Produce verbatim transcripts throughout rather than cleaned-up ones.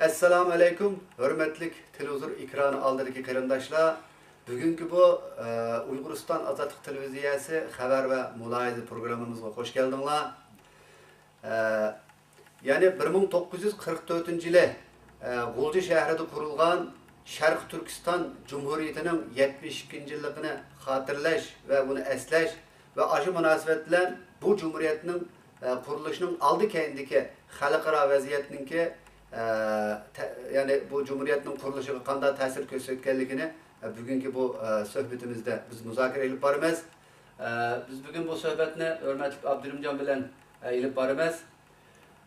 ئەسسالامۇ ئەلەيكۇم، ھۆرمەتلىك تېلېۋىزور ئېكرانى ئالدىدىكى قېرىنداشلار. بۈگۈنكى بۇ، ئە، ئۇيغۇرىستان ئازادلىق تېلېۋىزىيەسى خەۋەر ۋە مۇلاھىزە پروگراممىمىزغا خوش كەلدىڭلار. ئە، يەنى بىر مىڭ توققۇز يۈز قىرىق تۆتىنچى يىلى، ئە، غۇلجا شەھىرىدە قۇرۇلغان شەرقىي تۈركىستان جۇمھۇرىيىتىنىڭ يەتمىش ئىككىنچى يىللىقىنى خاتىرىلەش ۋە ئۇنى ئەسلەش ۋە ئاشۇ مۇناسىۋەت بىلەن بۇ جۇمھۇرىيەتنىڭ، ئە، قۇرۇلۇشىنىڭ ئالدى كەينىدىكى خەلقئارا ۋەزىيەتنىڭكى، ئە، تە-، يەنى بۇ جۇمھۇرىيەتنىڭ قۇرۇلۇشىغا قانداق تەسىر كۆرسەتكەنلىكىنى، ئە، بۈگۈنكى بۇ، ئە، سۆھبىتىمىزدە بىز مۇزاكىرە ئېلىپ بارىمىز. ئە، بىز بۈگۈن بۇ سۆھبەتنى ھۆرمەتلىك ئابدۇرېھىمجان بىلەن، ئە، ئېلىپ بارىمىز.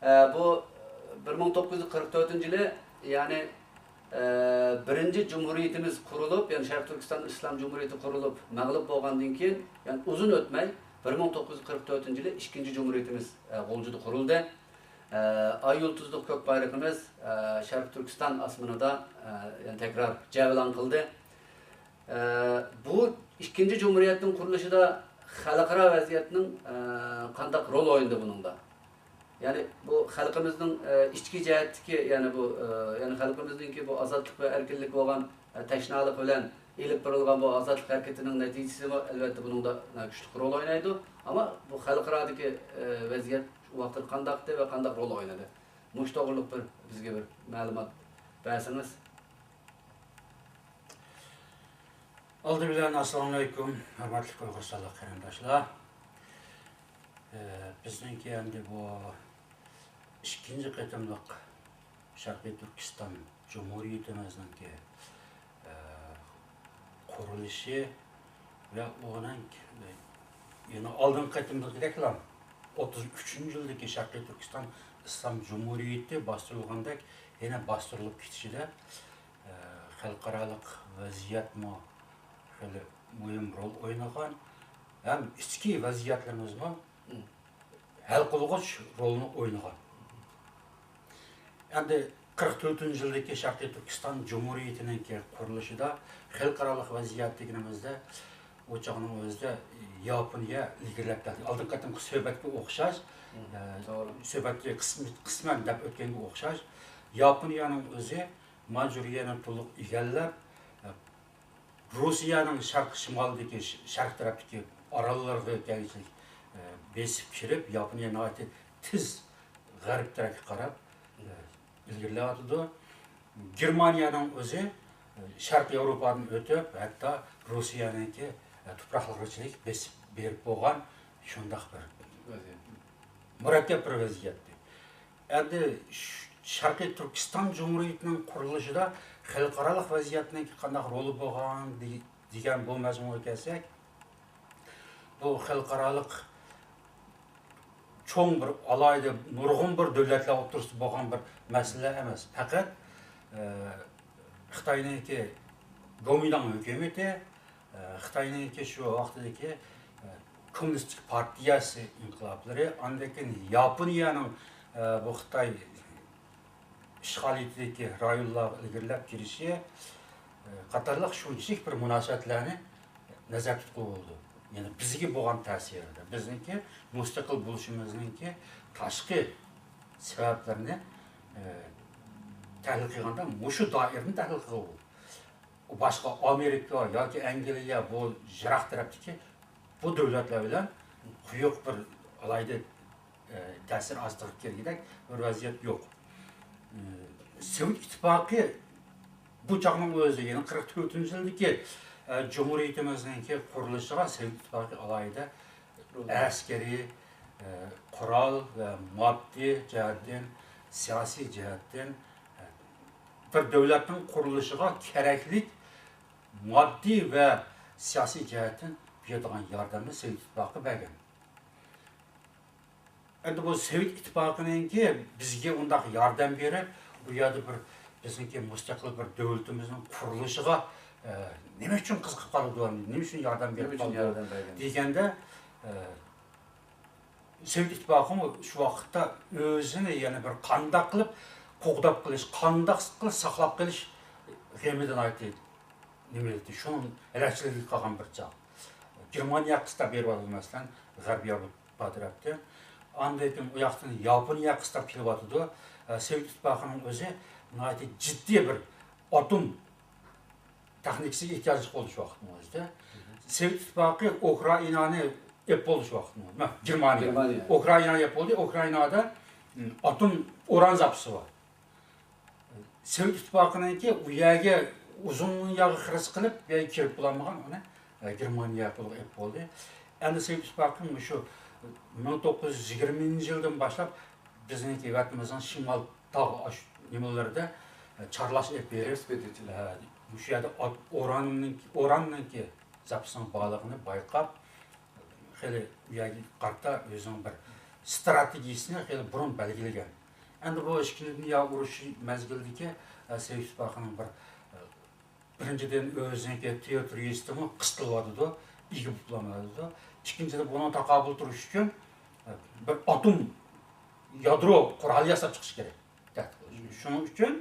ئە، بۇ بىر مىڭ توققۇز يۈز قىرىق تۆتىنچى يىلى، يەنى، ئە، بىرىنچى جۇمھۇرىيىتىمىز قۇرۇلۇپ، يەنى شەرقىي تۈركىستان ئىسلام جۇمھۇرىيىتى قۇرۇلۇپ، مەغلۇپ بولغاندىن كېيىن، يەنى ئۇزۇن ئۆتمەي، بىر مىڭ توققۇز يۈز قىرىق تۆتىنچى يىلى ئىككىنچى جۇمھۇرىيىتىمىز، ئە، غۇلجىدا قۇرۇلدى. ئە، ئاي يۇلتۇزلۇق كۆك بايرىقىمىز، ئە، شەرقىي تۈركىستان ئاسمىنىدا، ئە، يەنە تەكرار جەۋلان قىلدى. ئە، بۇ ئىككىنچى جۇمھۇرىيەتنىڭ قۇرۇلۇشىدا خەلقئارا ۋەزىيەتنىڭ، ئە، قانداق رول ئوينىدى بۇنىڭدا؟ يەنى بۇ خەلقىمىزنىڭ، ئە، ئىچكى جەھەتتىكى، يەنى بۇ، ئە، يەنى خەلقىمىزنىڭكى بۇ ئازادلىق ۋە ئەركىنلىككە بولغان، ئە، تەشنالىق بىلەن ئېلىپ بېرىلغان بۇ ئازادلىق ھەرىكىتىنىڭ نەتىجىسىمۇ ئەلۋەتتە بۇنىڭدا، ئە، كۈچلۈك رول ئوينايدۇ. ئەمما بۇ خەلقئارادىكى، ئە، ۋەزىيەت شۇ ۋاقىتتا قانداقتى ۋە قانداق رول ئوينىدى؟ مۇشۇ توغرىلىق بىر بىزگە بىر مەلۇمات بەرسىڭىز. ئالدى بىلەن ئەسسالامۇئەلەيكۇم، ھۆرمەتلىك ئۇيغۇرىستانلىق قېرىنداشلار. ئە، بىزنىڭكى ئەمدى بۇ ئىككىنچى قېتىملىق شەرقىي تۈركىستان جۇمھۇرىيىتىمىزنىڭكى، ئە، قۇرۇلۇشى ۋە ئۇنىڭ يەنە ئالدىنقى قېتىمدىكىدەكلا ئوتتۇز ئۈچىنچى يىلدىكى شەرقىي تۈركىستان ئىسلام جۇمھۇرىيىتى باستۇرۇلغاندەك يەنە باستۇرۇلۇپ كېتىشىدە، ئە، خەلقئارالىق ۋەزىيەتمۇ خېلى مۇھىم رول ئوينىغان ھەم ئىچكى ۋەزىيەتلىرىمىزمۇ ھەل قىلغۇچ رولنى ئوينىغان. ئەمدى قىرىق تۆتىنچى يىلدىكى شەرقىي تۈركىستان جۇمھۇرىيىتىنىڭكى قۇرۇلۇشىدا خەلقئارالىق ۋەزىيەت دېگىنىمىزدە، ئۇ چاغنىڭ ئۆزىدە ياپونىيە ئىلگىرىلەپ كەلدى. ئالدىنقى قېتىمقى سۆھبەتكە ئوخشاش، ئە، توغرا. سۆھبەتكە قىسمى-، قىسمەن دەپ ئۆتكەنگە ئوخشاش، ياپونىيەنىڭ ئۆزى مانجۇرىيەنى تولۇق ئىگىلەپ، ئە، روسىيەنىڭ شەرق شىمالىدىكى، ش-، شەرق تەرەپتىكى ئاراللارغا كەلگۈچىلىك، ئە، بېسىپ كىرىپ، ياپونىيە ناھايىتى تېز غەرب تەرەپكە قاراپ، ئە، ئىلگىرىلەۋاتىدۇ. گېرمانىيەنىڭ ئۆزى، ئە، شەرقىي ياۋروپادىن ئۆتۈپ، ھەتتا روسىيەنىڭكى، ئە، تۇپراقلىرىغىچىلىك بېسىپ بېرىپ بولغان شۇنداق بىر ۋەزىيەت. مۇرەككەپ بىر ۋەزىيەتتە. ئەمدى ش-، شەرقىي تۈركىستان جۇمھۇرىيىتىنىڭ قۇرۇلۇشىدا خەلقئارالىق ۋەزىيەتنىڭ قانداق رولى بولغان دېگەن بۇ مەزمۇنغا كەلسەك، بۇ خەلقئارالىق چوڭ بىر ئالاھىدە نۇرغۇن بىر دۆلەتلەر ئوتتۇرىسىدا بولغان بىر مەسىلە ئەمەس. پەقەت، ئە، خىتاينىڭكى گومىنداڭ ھۆكۈمىتى، ئە، خىتاينىڭكى شۇ ۋاقتىدىكى، ئە، كوممۇنىستىك پارتىيەسى ئىنقىلابلىرى، ئاندىن كېيىن ياپونىيەنىڭ، ئە، بۇ خىتاي ئىشغالىيىتىدىكى رايونلارغا ئىلگىرىلەپ كىرىشى، ئە، قاتارلىق شۇنچىلىك بىر مۇناسىۋەتلەرنى نەزەردە تۇتقىلى بولىدۇ. يەنى بىزگە بولغان تەسىرىدە، بىزنىڭكى مۇستەقىل بولۇشىمىزنىڭكى تاشقى سەۋەبلىرىنى، ئە، تەھلىل قىلغاندا مۇشۇ دائىرىنى تەھلىل قىلغىلى بولىدۇ. باشقا ئامېرىكا ياكى ئەنگلىيە، بۇ يىراق تەرەپتىكى بۇ دۆلەتلەر بىلەن قويۇق بىر ئالاھىدە، ئە، تەسىر ئاستىغا كىرگۈدەك بىر ۋەزىيەت يوق. ئە، سوۋېت ئىتتىپاقى بۇ چاغنىڭ ئۆزى، يەنى قىرىق تۆتىنچى يىلدىكى، ئە، جۇمھۇرىيىتىمىزنىڭكى قۇرۇلۇشىغا سوۋېت ئىتتىپاقى ئالاھىدە ئەسكىرىي، ئە، قورال ۋە ماددىي جەھەتتىن، سىياسىي جەھەتتىن، ئە، بىر دۆلەتنىڭ قۇرۇلۇشىغا كېرەكلىك ماددىي ۋە سىياسىي جەھەتتىن بېرىدىغان ياردەمنى سوۋېت ئىتتىپاقى بەرگەن. ئەمدى بۇ سوۋېت ئىتتىپاقىنىڭكى بىزگە ئۇنداق ياردەم بېرىپ، بۇ يەردە بىر بىزنىڭكى مۇستەقىل بىر دۆلىتىمىزنىڭ قۇرۇلۇشىغا، ئە، نېمە ئۈچۈن قىزىقىپ قالىدۇ، نېمە ئۈچۈن ياردەم بېرىپ قالىدۇ دېگەندە، ئە، سوۋېت ئىتتىپاقىمۇ شۇ ۋاقىتتا ئۆزىنى يەنە بىر قانداق قىلىپ قوغداپ قېلىش، قانداق قىلىپ ساقلاپ قېلىش غېمىدە ناھايىتى نېمە ئىدى، شۇنىڭ ھەلەكچىلىكىگە قالغان بىر چاغ. گېرمانىيە قىستاپ بېرىۋاتىدۇ، مەسىلەن، غەربىي ياۋروپا تەرەپتىن. ئاندىن كېيىن ئۇ ياقتىن ياپونىيە قىستاپ كېلىۋاتىدۇ. سوۋېت ئىتتىپاقىنىڭ ئۆزى ناھايىتى جىددىي بىر ئاتوم تېخنىكىسىگە ئېھتىياجلىق بولدى شۇ ۋاقىتنىڭ ئۆزىدە. سوۋېت ئىتتىپاقى ئۇكرائىنانى ئېلىپ بولدى شۇ ۋاقىتنىڭ ئۆزىدە. گېرمانىيە. گېرمانىيە. ئۇكرائىنانى ئېلىپ بولدى. ئۇكرائىنادا، م، ئاتوم ئۇران زاپىسى بار. سوۋېت ئىتتىپاقىنىڭكى ئۇ يەرگە ئۇزۇن ياغا خىرىس قىلىپ، بۇ يەرگە كىرىپ بولالمىغان، ئۇنى، ئە، گېرمانىيە قولىغا ئېلىپ بولدى. ئەمدى سوۋېت ئىتتىپاقى مۇشۇ مىڭ توققۇز يۈز يىگىرمىنچى يىلدىن باشلاپ بىزنىڭكى ۋەتىنىمىزنىڭ شىمال تاغ ئاش-، نېمىلىرىدە، ئە، چارلاش ئېلىپ بېرىپ، ئېكسپېدىتسىيە. ئە، مۇشۇ يەردە ئات-، ئۇراننىڭ، ئۇراننىڭكى زاپىسىنىڭ بارلىقىنى بايقاپ، خېلى ئۇ يەرگە قارىتا ئۆزىنىڭ بىر ستراتېگىيىسىنى خېلى بۇرۇن بەلگىلىگەن. ئەمدى بۇ ئىككىنچى دۇنيا ئۇرۇشى مەزگىلىدىكى، ئە، سوۋېت ئىتتىپاقىنىڭ بىر، ئە، بىرىنچىدىن، ئۆزىنىڭكى تېررىتورىيىسىمۇ قىستىلىۋاتىدۇ، ئىگە بولالمايدۇ. ئىككىنچىدىن، بۇنىڭغا تاقابىل تۇرۇش ئۈچۈن، ئە، بىر ئاتوم يادرو قورالى ياساپ چىقىش كېرەك. تەھدىت قىلىش. شۇنىڭ ئۈچۈن،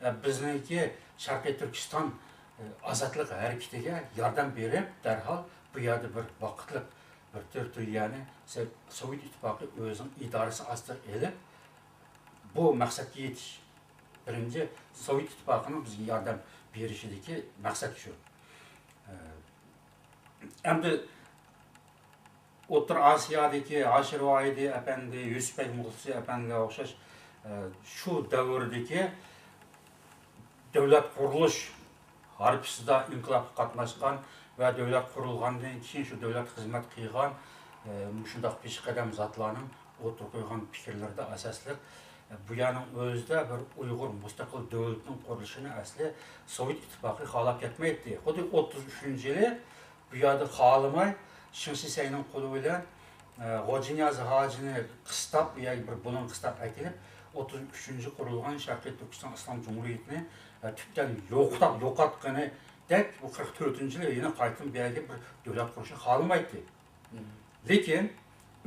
ئە، بىزنىڭكى شەرقىي تۈركىستان، ئە، ئازادلىق ھەرىكىتىگە ياردەم بېرىپ، دەرھال بۇ يەردە بىر ۋاقىتلىق بىر تېررىتورىيەنى سو-، سوۋېت ئىتتىپاقى ئۆزىنىڭ ئىدارىسى ئاستىغا ئېلىپ، بۇ مەقسەتكە يېتىش. بىرىنچى، سوۋېت ئىتتىپاقىنىڭ بىزگە ياردەم بېرىشىدىكى مەقسەت شۇ. ئە، ئەمدى ئوتتۇرا ئاسىيادىكى ھاشىر ۋاھىدى ئەپەندى، يۈسۈپ بەگ مۇخلىسى ئەپەندىلەرگە ئوخشاش، ئە، شۇ دەۋردىكى دۆلەت قۇرۇلۇش ھارپىسىدا ئىنقىلابقا قاتناشقان ۋە دۆلەت قۇرۇلغاندىن كېيىن شۇ دۆلەتكە خىزمەت قىلغان، ئە، مۇشۇنداق پېشقەدەم زاتلارنىڭ ئوتتۇرىغا قويغان پىكىرلىرىدە ئاساسلىق، ئە، بۇ يەرنىڭ ئۆزىدە بىر ئۇيغۇر مۇستەقىل دۆلىتىنىڭ قۇرۇلۇشىنى ئەسلى سوۋېت ئىتتىپاقى خالاپ كەتمەيتتى. خۇددى ئوتتۇز ئۈچىنچى يىلى بۇ يەردە خالىماي، شېڭ شىسەينىڭ قولى بىلەن، ئە، غوجىنىياز ھاجىنى قىستاپ، بۇ يەرگە بىر بۇلۇڭ قىستاپ ئەكېلىپ، ئوتتۇز ئۈچىنچى قۇرۇلغان شەرقىي تۈركىستان ئىسلام جۇمھۇرىيىتىنى، ئە، تۈپتىن يوقىتىپ، يوقاتقىنىدەك، بۇ قىرىق تۆتىنچى يىلى يەنە قايتىدىن بۇ يەرگە بىر دۆلەت قۇرۇشنى خالىمايتتى. لېكىن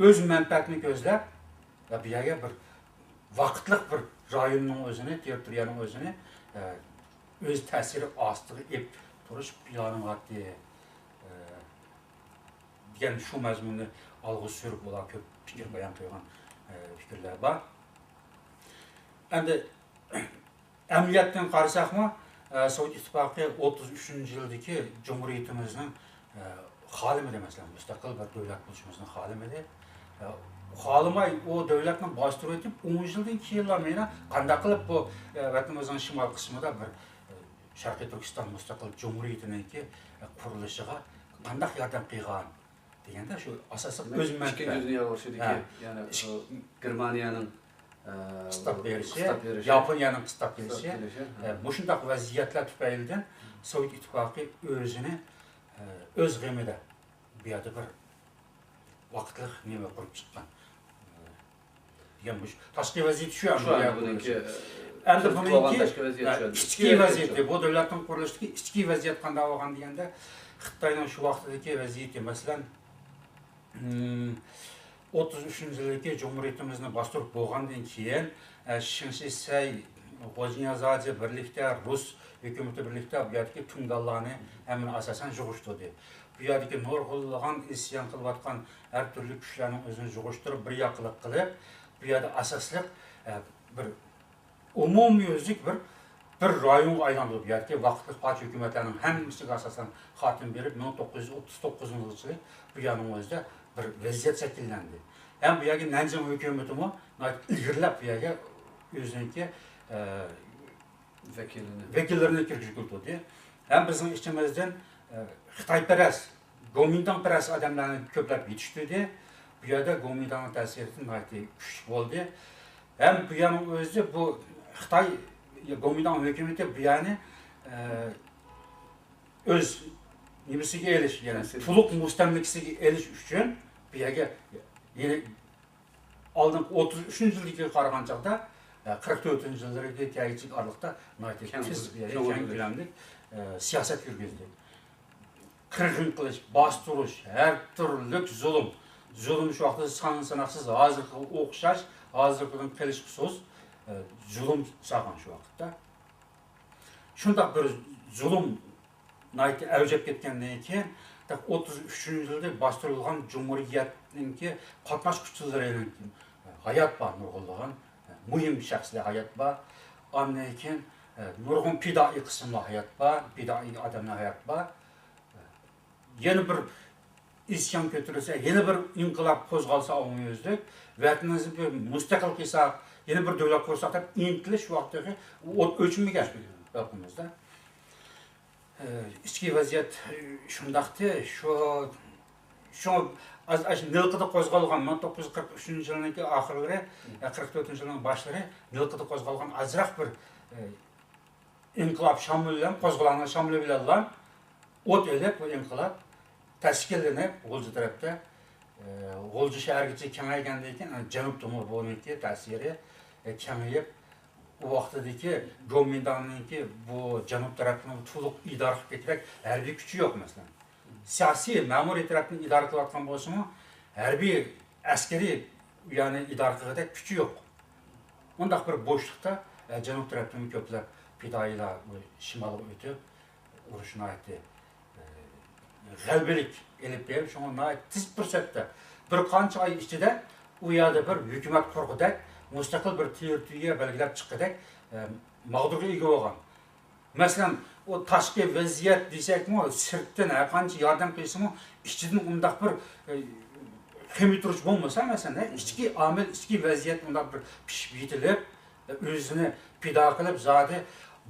ئۆز مەنپەئەتىنى كۆزلەپ، ۋە بۇ يەرگە بىر ۋاقىتلىق بىر رايوننىڭ ئۆزىنى، تېررىتورىيەنىڭ ئۆزىنى، ئە، ئۆز تەسىرى ئاستىغا ئېلىپ تۇرۇش پىلانى بارتى، ئە، دېگەن شۇ مەزمۇننى ئالغا سۈرۈپ، ئۇلار كۆپ پىكىر بايان قىلغان، ئە، پىكىرلەر بار. ئەمدى ئەمەلىيەتتىن قارىساقمۇ، ئە، سوۋېت ئىتتىپاقى ئوتتۇز ئۈچىنچى يىلدىكى جۇمھۇرىيىتىمىزنىڭ، ئە، خالىمىدى، مەسىلەن، مۇستەقىل بىر دۆلەت بولۇشىمىزنى خالىمىدى. ئە، خالىماي ئۇ دۆلەتنى باستۇرۇۋېتىپ، ئون يىلدىن كېيىنلا مانا قانداق قىلىپ بۇ، ئە، ۋەتىنىمىزنىڭ شىمال قىسمىدا بىر، ئە، شەرقىي تۈركىستان مۇستەقىل جۇمھۇرىيىتىنىڭكى، ئە، قۇرۇلۇشىغا قانداق ياردەم قىلغان؟ دېگەندە، شۇ ئاساسلىق ئۆز مەنپەئەتى. ئىككىنچى دۇنيا ئۇرۇشىدىكى، ھە. يەنى، ئىش- ئۇ گېرمانىيەنىڭ، ئە، قىستاپ بېرىشى، قىستاپ بېرىشى. ياپونىيەنىڭ قىستاپ قىستاپ كېلىشى، كېلىشى، ھە. ئە، مۇشۇنداق ۋەزىيەتلەر تۈپەيلىدىن سوۋېت ئىتتىپاقى ئۆزىنى، ئە، ئۆز غېمىدە بۇ يەردە بىر ۋاقىتلىق نېمە قۇرۇپ چىققان. دېگەن بۇ تاشقى ۋەزىيىتى شۇ، شۇ ئەمدى ئەمدى بۇنىڭكى، ئەمدى بۇنىڭكى، تاشقى ۋەزىيەت ھە، شۇ. ئىچكى ئىچكى ۋەزىيىتى، ۋەزىيەت. بۇ دۆلەتنىڭ قۇرۇلۇشىدىكى ئىچكى ۋەزىيەت قانداق بولغان دېگەندە، خىتاينىڭ شۇ ۋاقتىدىكى ۋەزىيىتى، مەسىلەن، ئىم، ئوتتۇز ئۈچىنچى يىلدىكى جۇمھۇرىيىتىمىزنى باستۇرۇپ بولغاندىن كېيىن، ئە، شېڭ شىسەي، غوجىنىياز ھاجى بىرلىكتە، رۇس ھۆكۈمىتى بىرلىكتە بۇ يەردىكى تۇڭگانلارنى ھەممىنى ئاساسەن يىغىشتۇردى. بۇ يەردىكى نۇرغۇنلىغان ئىسيان قىلىۋاتقان، ھەر تۈرلۈك كۈچلەرنىڭ ئۆزىنى يىغىشتۇرۇپ، بىر ياقلىق قىلىپ، بۇ يەردە ئاساسلىق، ئە، بىر ئومۇميۈزلۈك بىر، بىر رايونغا ئايلاندۇرۇپ، بۇ يەردىكى ۋاقىتلىق پارچە ھۆكۈمەتلەرنىڭ ھەممىسىگە ئاساسەن خاتىمە بېرىپ، مىڭ توققۇز يۈز ئوتتۇز توققۇزىنچى يىلى بۇ يەرنىڭ ئۆزىدە بىر ۋەزىيەت شەكىللەندى. ھەم بۇ يەرگە نەنجىڭ ھۆكۈمىتىمۇ ناھايىتى ئىلگىرىلەپ بۇ يەرگە ئۆزىنىڭكى، ئە، ۋەكىلىنى. ۋەكىللىرىنى كىرگۈزۈپ تۇردى. ھەم بىزنىڭ ئىچىمىزدىن، ئە، خىتايپەرەس، گومىنداڭپەرەس ئادەملەرنى كۆپلەپ يېتىشتۈردى. بۇ يەردە گومىنداڭنىڭ تەسىرى ناھايىتى كۈچلۈك بولدى. ھەم بۇ يەرنىڭ ئۆزى بۇ خىتاي، گومىنداڭ ھۆكۈمىتى بۇ يەرنى، ئە، ئۆز نېمىسىگە ئېلىش، يەنى تەسىرى. تولۇق مۇستەملىكىسىگە ئېلىش ئۈچۈن بۇ يەرگە يەنە ئالدىنقى ئوتتۇز ئۈچىنچى يىلدىكىگە قارىغان چاغدا، ئە، قىرىق تۆتىنچى يىللىرىدىكى كەلگۈسى ئارىلىقتا ناھايىتى كەڭ تېز، كۆلەم. كەڭ كۆلەملىك، ئە، سىياسەت يۈرگۈزدى. قىرغىن قىلىش، باستۇرۇش، ھەر تۈرلۈك زۇلۇم، زۇلۇم شۇ ۋاقىتتا سان ساناقسىز ھازىرقىغا ئوخشاش، ھازىرقىدىن قېلىشقۇسىز، ئە، زۇلۇم سالغان شۇ ۋاقىتتا. شۇنداق بىر زۇلۇم ناھايىتى ئەۋج ئېلىپ كەتكەندىن كېيىن، ئوتتۇز ئۈچىنچى يىلدا باستۇرۇلغان جۇمھۇرىيەتنىڭكى قاتناشقۇچىلىرىنىڭ ھايات بار نۇرغۇنلىغان، مۇھىم شەخسلەر ھايات بار. ئاندىن كېيىن، ئە، نۇرغۇن پىدائىي قىسىملار ھايات بار، پىدائىي ئادەملەر ھايات بار. يەنە بىر ئىسيان كۆتۈرۈلسە، يەنە بىر ئىنقىلاب قوزغالسا ئومۇميۈزلۈك، ۋەتىنىمىزنى بىر مۇستەقىل قىلساق، يەنە بىر دۆلەت قۇرساق دەپ ئىنتىلىش ۋاقتىغا ئوت ئۆچمىگەن خەلقىمىزدا. ئىچكى ۋەزىيەت شۇنداقتى، شۇ، شۇ ئاز-، ئاش-، نىلقىدا قوزغالغان، مىڭ توققۇز يۈز قىرىق ئۈچىنچى يىلنىڭكى ئاخىرلىرى، قىرىق تۆتىنچى يىلنىڭ باشلىرى نىلقىدا قوزغالغان ئازراق بىر، ئىنقىلاب شامىلى بىلەن، قوزغىلاڭنىڭ شامىلى بىلەنلا ئوت ئېلىپ، بۇ ئىنقىلاب تەشكىللىنىپ، غۇلجا تەرەپتە، ئە، غۇلجا شەھەرگىچە كېڭەيگەندىن كېيىن، ئە، جەنۇبتىمۇ بۇنىڭكى تەسىرى، ئە، كېڭىيىپ، ئۇ ۋاقتىدىكى گومىنداڭنىڭكى بۇ جەنۇب تەرەپنىڭ تولۇق ئىدارە قىلىپ كېتىدەك ھەربىي كۈچى يوق، مەسىلەن. سىياسىي، مەمۇرىي تەرەپتىن ئىدارە قىلىۋاتقان بولسىمۇ، ھەربىي، ئەسكىرىي، يەنى ئىدارە قىلغۇدەك كۈچى يوق. ئۇنداق بىر بوشلۇقتا، ئە، جەنۇب تەرەپتىن كۆپلەپ پىدائىيلار بۇ شىمالغا ئۆتۈپ، ئۇرۇش ناھايىتى، ئە، غەلىبىلىك ئېلىپ بېرىپ، شۇڭا ناھايىتى تېز پۇرسەتتە، بىر قانچە ئاي ئىچىدە ئۇ يەردە بىر ھۆكۈمەت قۇرغۇدەك، مۇستەقىل بىر تېررىتورىيە بەلگىلەپ چىققۇدەك، ئە، ماغدۇرغا ئىگە بولغان. مەسىلەن، ئۇ تاشقى ۋەزىيەت دېسەكمۇ، سىرتتىن ھەرقانچە ياردەم قىلسىمۇ، ئىچىدىن ئۇنداق بىر، ئە، خېمىتۇرۇش بولمىسا، مەسىلەن، ئىچكى ئامىل، ئىچكى ۋەزىيەت ئۇنداق بىر پىشىپ يېتىلىپ، ئۆزىنى پىدا قىلىپ، زادى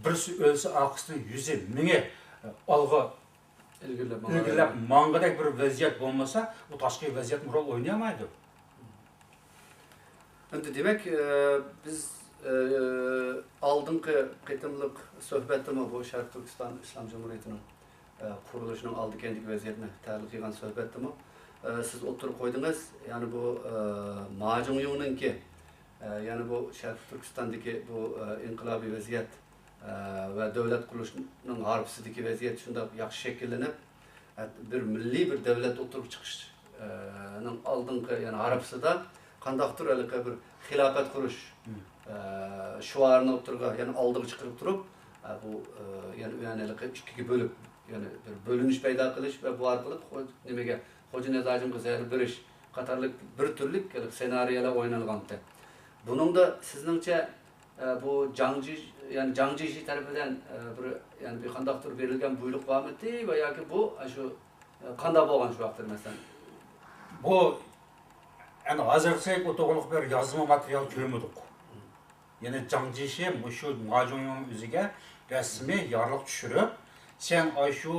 بىرسى ئۆلسە، ئارقىسىدىن يۈزى، مىڭى ئالغا ئىلگىرىلەپ ماڭغان. ئىلگىرىلەپ ماڭغۇدەك بىر ۋەزىيەت بولمىسا، ئۇ تاشقى ۋەزىيەتمۇ رول ئوينىيالمايدۇ. ئەمدى دېمەك، ئە، بىز، ئە، ئالدىنقى قېتىملىق سۆھبەتتىمۇ بۇ شەرقىي تۈركىستان ئىسلام جۇمھۇرىيىتىنىڭ، ئە، قۇرۇلۇشىنىڭ ئالدى كەينىدىكى ۋەزىيەتنى تەھلىل قىلغان سۆھبەتتىمۇ، ئە، سىز ئوتتۇرىغا قويدىڭىز. يەنى بۇ، ئە، ما جۇڭيۇڭنىڭكى، ئە، يەنى بۇ شەرقىي تۈركىستاندىكى بۇ، ئە، ئىنقىلابىي ۋەزىيەت، ئە، ۋە دۆلەت قۇرۇلۇشىنىڭ ھارپىسىدىكى ۋەزىيەت شۇنداق ياخشى شەكىللىنىپ، ئە، بىر مىللىي بىر دۆلەت ئوتتۇرىغا چىقىش، ئە، نىڭ ئالدىنقى، يەنى ھارپىسىدا قانداقتۇر ھېلىقى بىر خىلاپەت قۇرۇش، مم. ئە، شوئارىنى ئوتتۇرىغا، يەنى ئالدىغا چىقىرىپ تۇرۇپ، ئە، بۇ، ئە، يەنى، يەنى ھېلىقى ئىككىگە بۆلۈپ، يەنى بىر بۆلۈنۈش پەيدا قىلىش ۋە بۇ ئارقىلىق خو-، نېمىگە، خوجا نىزاجىمغا زەربە بېرىش قاتارلىق بىر تۈرلۈك ھېلىقى سېنارىيەلەر ئوينالغانتى. بۇنىڭدا سىزنىڭچە، ئە، بۇ جاڭ جى-، يەنى جاڭ جيېشى تەرىپىدىن، ئە، بىر، يەنى بىر قانداقتۇر بېرىلگەن بۇيرۇق بارمىدى ۋە ياكى بۇ، ئە، شۇ، ئە، قانداق بولغان شۇ ۋاقىتتا مەسىلەن؟ بۇ، يەنى ھازىرغىچە ئۇ توغرىلىق بىر يازما ماتېرىيال كۆرمىدۇق. يەنى جاڭ جيېشى مۇشۇ ما جۇڭيۇڭنىڭ ئۆزىگە رەسمىي يارلىق چۈشۈرۈپ، سەن ئاشۇ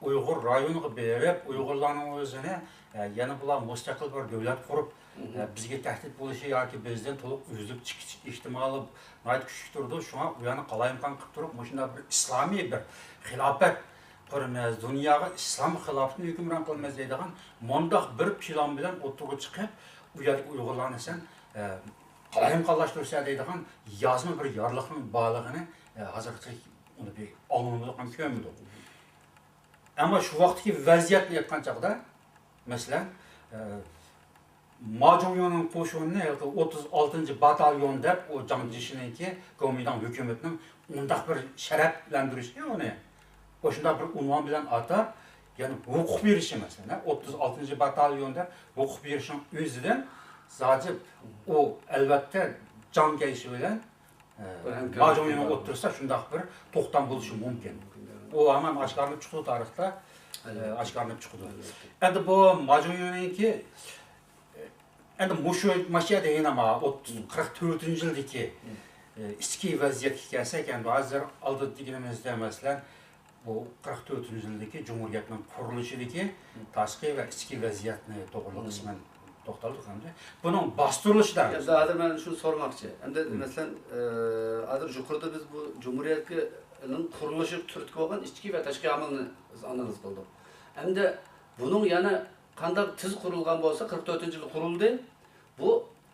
ئۇيغۇر رايونىغا بېرىپ، ئۇيغۇرلارنىڭ ئۆزىنى، ئە، يەنە بۇلار مۇستەقىل بىر دۆلەت قۇرۇپ، مم. ئە، بىزگە تەھدىت بولۇشى ياكى بىزدىن تولۇق ئۈزۈلۈپ چىقىش ئېھتىمالى ناھايىتى كۈچلۈك تۇرىدۇ. شۇڭا ئۇ يەرنى قالايمىقان قىلىپ تۇرۇپ، مۇشۇنداق بىر ئىسلامىي بىر خىلاپەت قۇرىمىز، دۇنياغا ئىسلام خىلاپىتىنى ھۆكۈمران قىلىمىز دەيدىغان مۇنداق بىر پىلان بىلەن ئوتتۇرىغا چىقىپ، ئۇ يەردىكى ئۇيغۇرلارنى سەن، ئە، قالايمىقانلاشتۇرسا دەيدىغان يازما بىر يارلىقنىڭ بارلىقىنى، ئە، ھازىرغىچە ئۇنى بىر ئاڭلىمىدۇق ھەم كۆرمىدۇق. ئەمما شۇ ۋاقىتتىكى ۋەزىيەتنى ئېيتقان چاغدا، مەسىلەن، ئە، ما جۇڭيۇڭنىڭ قوشۇنىنى ھېلىقى ئوتتۇز ئالتىنچى باتاليون دەپ، ئۇ جاڭ جيېشىنىڭكى گومىنداڭ ھۆكۈمىتىنىڭ ئۇنداق بىر شەرەپلەندۈرۈشى ئۇنى، ئاشۇنداق بىر ئۇنۋان بىلەن ئاتاپ، يەنى ھوقۇق بېرىشى، مەسىلەن، ئوتتۇز ئالتىنچى باتاليون دەپ ھوقۇق بېرىشنىڭ ئۆزىدىن زادى ئۇ، ئەلۋەتتە، جاڭ جيېشى بىلەن، ئە، بىر ھەمكارلىق ما جۇڭيۇڭنىڭ بار. ئوتتۇرىسىدا شۇنداق بىر توختام بولۇشى مۇمكىن. مۇمكىن. ئۇ ھامان ئاشكارىلىنىپ چىقىدۇ تارىختا. ئە، ئەلۋەتتە. ئاشكارىلىنىپ چىقىدۇ. ئەلۋەتتە. ئەمدى بۇ ما جۇڭيۇڭنىڭكى، ئەمدى مۇشۇ، ماشۇ يەردە يەنە ما ئوتتۇز، مم. قىرىق تۆتىنچى يىلدىكى، مم. ئە، ئىچكى ۋەزىيەتكە كەلسەك، ئەمدى ھازىر ئالدىدا دېگىنىمىزدە، مەسىلەن، بۇ قىرىق تۆتىنچى يىلدىكى جۇمھۇرىيەتنىڭ قۇرۇلۇشىدىكى، مم. تاشقى ۋە ئىچكى ۋەزىيەتنى توغرىلىق، مم. قىسمەن توختالدۇق ئەمدى. بۇنىڭ باستۇرۇلۇشىدا، ئەمدى ھازىر مەن شۇنى سورىماقچى. ئەمدى، مم. مەسىلەن، ئە، ھازىر يۇقىرىدا بىز بۇ جۇمھۇرىيەتنىڭ قۇرۇلۇشىغا تۈرتكە بولغان ئىچكى ۋە تاشقى ئامىلنى بىز ئانالىز قىلدۇق. ئەمدى بۇنىڭ يەنە قانداق تېز قۇرۇلغان بولسا، قىرىق تۆتىنچى يىلى قۇرۇلدى، بۇ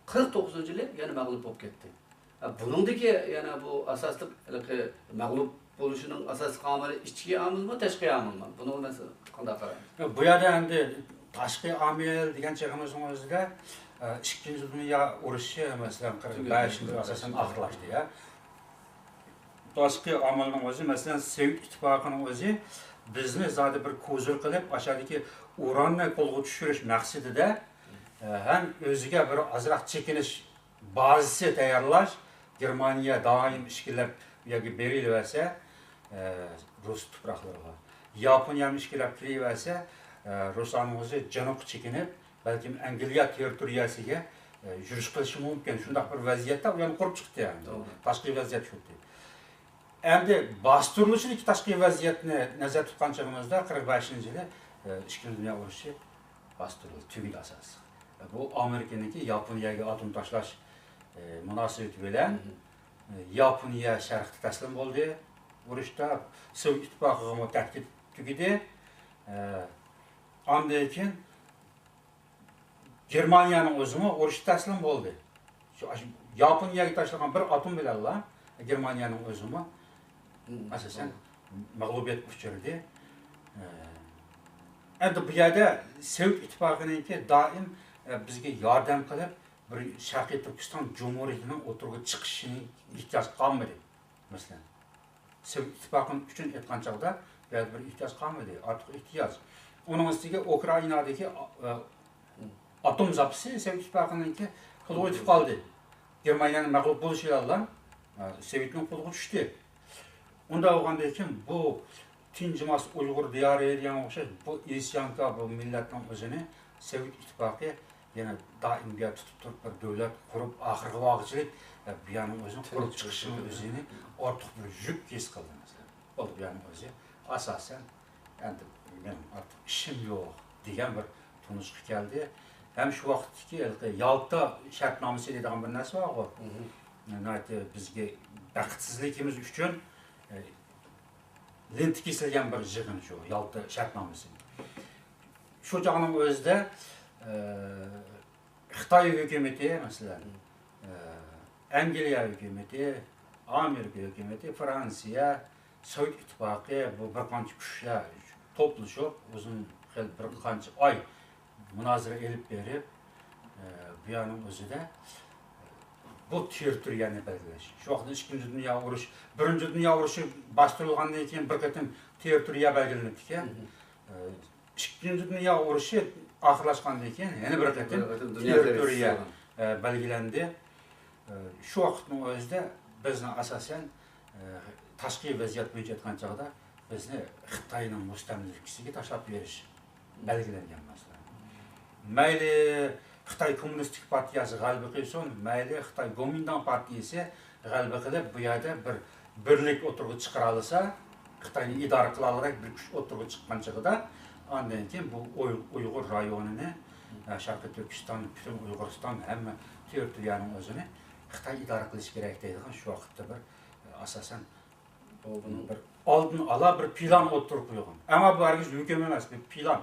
قىرىق توققۇزىنچى يىلى يەنە مەغلۇپ بولۇپ كەتتى. ھە، بۇنىڭدىكى يەنە بۇ ئاساسلىق ھېلىقى مەغلۇپ بولۇشىنىڭ ئاساسلىق ئامىلى ئىچكى ئامىلمۇ، تاشقى ئامىلمۇ؟ بۇنىڭغا مەن قانداق قارايمەن؟ بۇ يەردە ئەمدى تاشقى ئامىل دېگەن چېغىمىزنىڭ ئۆزىدە، ئە، ئىككىنچى دۇنيا ئۇرۇشى، مەسىلەن، قىرىق بەشىنچى يىل ئاساسەن ئاخىرلاشتى، يا. تاشقى ئامىلنىڭ ئۆزى، مەسىلەن، سوۋېت ئىتتىپاقىنىڭ ئۆزى بىزنى زادى بىر كوزىر قىلىپ، ئاشۇدىكى ئۇراننى قولغا چۈشۈرۈش مەقسىتىدە، ئە، ھەم ئۆزىگە بىر ئازراق چېكىنىش بازىسى تەييارلاش، گېرمانىيە دائىم ئىشكىلەپ بۇ يەرگە بېرىلىۋەرسە، ئە، رۇس تۇپراقلىرىغا. ياپونىيەمۇ ئىشكىلەپ كىرىۋەرسە، ئە، رۇسلارنىڭ ئۆزى جەنۇبقا چېكىنىپ، بەلكىم ئەنگلىيە تېررىتورىيەسىگە، ئە، يۈرۈش قىلىشى مۇمكىن. شۇنداق بىر ۋەزىيەتتە ئۇ يەرنى قۇرۇپ چىقتى، يەنى. توغرا. تاشقى ۋەزىيەت شۇ. ئەمدى باستۇرۇلۇشىدىكى تاشقى ۋەزىيەتنى نەزەردە تۇتقان چېغىمىزدا، قىرىق بەشىنچى يىلى، ئە، ئىككىنچى دۇنيا ئۇرۇشى باستۇرۇلدى، تۈگىدى ئاساسلىق. بۇ ئامېرىكىنىڭكى ياپونىيەگە ئاتوم تاشلاش، ئە، مۇناسىۋىتى بىلەن، ئە، ياپونىيە شەرقتە تەسلىم بولدى. ئۇرۇشتا سوۋېت ئىتتىپاقىغىمۇ تەھدىت تۈگىدى. ئە، ئاندىن كېيىن گېرمانىيەنىڭ ئۆزىمۇ ئۇرۇشتا تەسلىم بولدى. شۇ، شۇ ياپونىيەگە تاشلىغان بىر ئاتوم بىلەنلا گېرمانىيەنىڭ ئۆزىمۇ ئاساسەن مەغلۇبىيەتكە ئۇچرىدى. ئە، ئەمدى بۇ يەردە سوۋېت ئىتتىپاقىنىڭكى دائىم، ئە، بىزگە ياردەم قىلىپ، بىر شەرقىي تۈركىستان جۇمھۇرىيىتىنىڭ ئوتتۇرىغا چىقىشىنىڭ ئېھتىياجى قالمىدى. مەسىلەن، سوۋېت ئىتتىپاقى ئۈچۈن ئېيتقان چاغدا، بۇ يەردە بىر ئېھتىياج قالمىدى، ئارتۇق ئېھتىياج. ئۇنىڭ ئۈستىگە ئۇكرائىنادىكى، ئا-، ئاتوم زاپىسى سوۋېت ئىتتىپاقىنىڭكى قولىغا ئۆتۈپ قالدى. گېرمانىيەنىڭ مەغلۇپ بولۇشى بىلەنلا، ئا، سوۋېتنىڭ قولىغا چۈشتى. ئۇنداق بولغاندىن كېيىن بۇ تىنجىماس ئۇيغۇر دىيارى دېگەنگە ئوخشاش بۇ ئىسيانكار بۇ مىللەتنىڭ ئۆزىنى سوۋېت ئىتتىپاقى يەنە دائىم بۇ يەردە تۇتۇپ تۇرۇپ، بىر دۆلەت قۇرۇپ، ئاخىرغا بارغۇچىلىك، ئە، بۇ يەرنىڭ ئۆزىنى قۇرۇپ چىقىشىنىڭ ئۆزىنى ئارتۇق بىر يۈك ھېس قىلدى، مەسىلەن. بولدى، بۇ يەرنىڭ ئۆزى ئاساسەن، ئەمدى مېنىڭ ئارتۇق ئىشىم يوق دېگەن بىر تونۇشقا كەلدى. ھەم شۇ ۋاقىتتىكى ھېلىقى يالتا شەرتنامىسى دەيدىغان بىر نەرسە بارغۇ. ناھايىتى بىزگە بەختسىزلىكىمىز ئۈچۈن، ئە، لېنتە كېسىلگەن بىر يىغىن شۇ يالتا شەرتنامىسى. شۇ چاغنىڭ ئۆزىدە، ئە، خىتاي ھۆكۈمىتى، مەسىلەن، ئە، ئەنگلىيە ھۆكۈمىتى، ئامېرىكا ھۆكۈمىتى، فرانسىيە، سوۋېت ئىتتىپاقى، بۇ بىر قانچە كۈچلەر توپلىشىپ، ئۇزۇن خېلى بىر قانچە ئاي مۇنازىرە ئېلىپ بېرىپ، ئە، بۇ يەرنىڭ ئۆزىدە بۇ تېررىتورىيەنى بەلگىلەش. شۇ ۋاقىتتا ئىككىنچى دۇنيا ئۇرۇشى، بىرىنچى دۇنيا ئۇرۇشى باستۇرۇلغاندىن كېيىن بىر قېتىم تېررىتورىيە بەلگىلىنىپتىكەن. ئە، ئىككىنچى دۇنيا ئۇرۇشى ئاخىرلاشقاندىن كېيىن يەنە بىر قېتىم بىر قېتىم دۇنيا تېررىتورىيە، تېررورىستى ئە، بەلگىلەندى. ئە، شۇ ۋاقىتنىڭ ئۆزىدە بىزنى ئاساسەن، ئە، تاشقى ۋەزىيەت بويىچە ئېيتقان چاغدا بىزنى خىتاينىڭ مۇستەملىكىسىگە تاشلاپ بېرىش بەلگىلەنگەن مەسىلە. مەيلى خىتاي كوممۇنىستىك پارتىيەسى غەلىبە قىلسۇن، مەيلى خىتاي گومىنداڭ پارتىيەسى غەلىبە قىلىپ، بۇ يەردە بىر بىرلىك ئوتتۇرىغا چىقىرالىسا، خىتاينى ئىدارە قىلالىغۇدەك بىر كۈچ ئوتتۇرىغا چىققان چېغىدا، ئاندىن كېيىن بۇ ئۇي-، ئۇيغۇر رايونىنى، ئە، شەرقىي تۈركىستان، پۈتۈن ئۇيغۇرىستان، ھەممە تېررىتورىيەنىڭ ئۆزىنى خىتاي ئىدارە قىلىشى كېرەك دەيدىغان شۇ ۋاقىتتا بىر، ئە، ئاساسەن بىر ئالدىن ئالا بىر پىلان ئوتتۇرىغا قويغان. ئەمما بۇ ھەرگىز ھۆكۈم ئەمەس، بىر پىلان،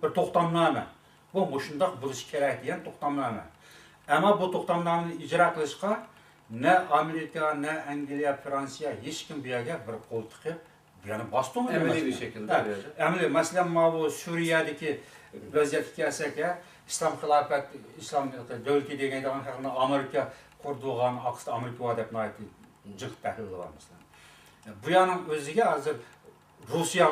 بىر توختامنامە. بۇ مۇشۇنداق بولۇشى كېرەك دېگەن توختامنامە. ئەمما بۇ توختامنامىنى ئىجرا قىلىشقا نە ئامېرىكا، نە ئەنگلىيە، فرانسىيە، ھېچكىم بۇ يەرگە بىر قول تىقىپ، بۇ يەرنى باستۇرمىدى. ئەمەلىي بىر شەكىلدە ھە، بۇ يەردە. ئەمەلىي، مەسىلەن، ماۋۇ سۈرىيەدىكى ۋەزىيەتكە كەلسەك، ھە، ئىسلام خىلاپەت، ئىسلام دۆلىتى دېگەن خەقنى ئامېرىكا قۇرىدىغان، ئارقىسىدا ئامېرىكا بار دەپ ناھايىتى جىق تەھلىللەر بار، مەسىلەن. بۇ يەرنىڭ ئۆزىگە ھازىر روسىيە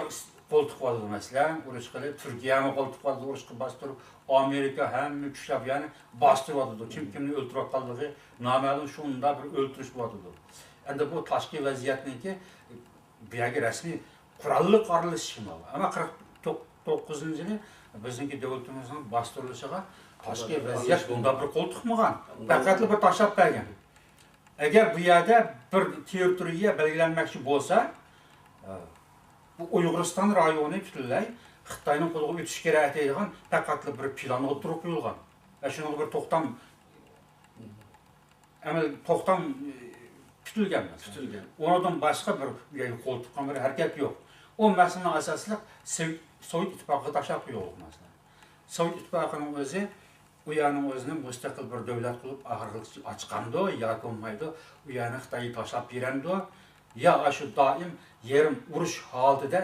قول تىقىۋالىدۇ، مەسىلەن، ئۇرۇش قىلىپ، تۈركىيەمۇ قول تىقىۋالىدۇ، ئۇرۇشقا باستۇرۇپ، ئامېرىكا، ھەممە كۈچلەر بۇ يەرنى باستۇرۇۋاتىدۇ. كىم كىمنى ئۆلتۈرۈۋاتقانلىقى نامەلۇم، شۇنداق بىر ئۆلتۈرۈش بولۇۋاتىدۇ. ئەمدى بۇ تاشقى ۋەزىيەتنىڭكى بۇ يەرگە رەسمىي قوراللىق ئارىلىشىشى بار. ئەمما قىرىق توققۇزىنچى يىلى بىزنىڭكى دۆلىتىمىزنىڭ باستۇرۇلۇشىغا تاشقى ۋەزىيەت بۇنداق بىر قول تىقمىغان. پەقەتلا بىر تاشلاپ بەرگەن. ئەگەر بۇ يەردە بىر تېررىتورىيە بەلگىلەنمەكچى بولسا، بۇ ئۇيغۇرىستان رايونى پۈتۈنلەي خىتاينىڭ قولىغا ئۆتۈشى كېرەك دەيدىغان پەقەتلا بىر پىلان ئوتتۇرىغا قويۇلغان. ۋە شۇنىڭغا بىر توختام، ئەمەل، توختام، ئى، پۈتۈلگەن مەسىلەن. پۈتۈلگەن. ئۇنىڭدىن باشقا بىر يەرگە قول تىققان بىر ھەرىكەت يوق. ئۇ مەسىلىنى ئاساسلىق سوۋېت، سوۋېت ئىتتىپاقىغا تاشلاپ قويۇلغان مەسىلەن. سوۋېت ئىتتىپاقىنىڭ ئۆزى ئۇ يەرنىڭ ئۆزىنى مۇستەقىل بىر دۆلەت قىلىپ، ئاخىرغىچە ئاچقاندۇ ياكى بولمايدۇ، ئۇ يەرنى خىتايغا تاشلاپ بېرەمدۇ، يا ئاشۇ دائىم يېرىم ئۇرۇش ھالىتىدە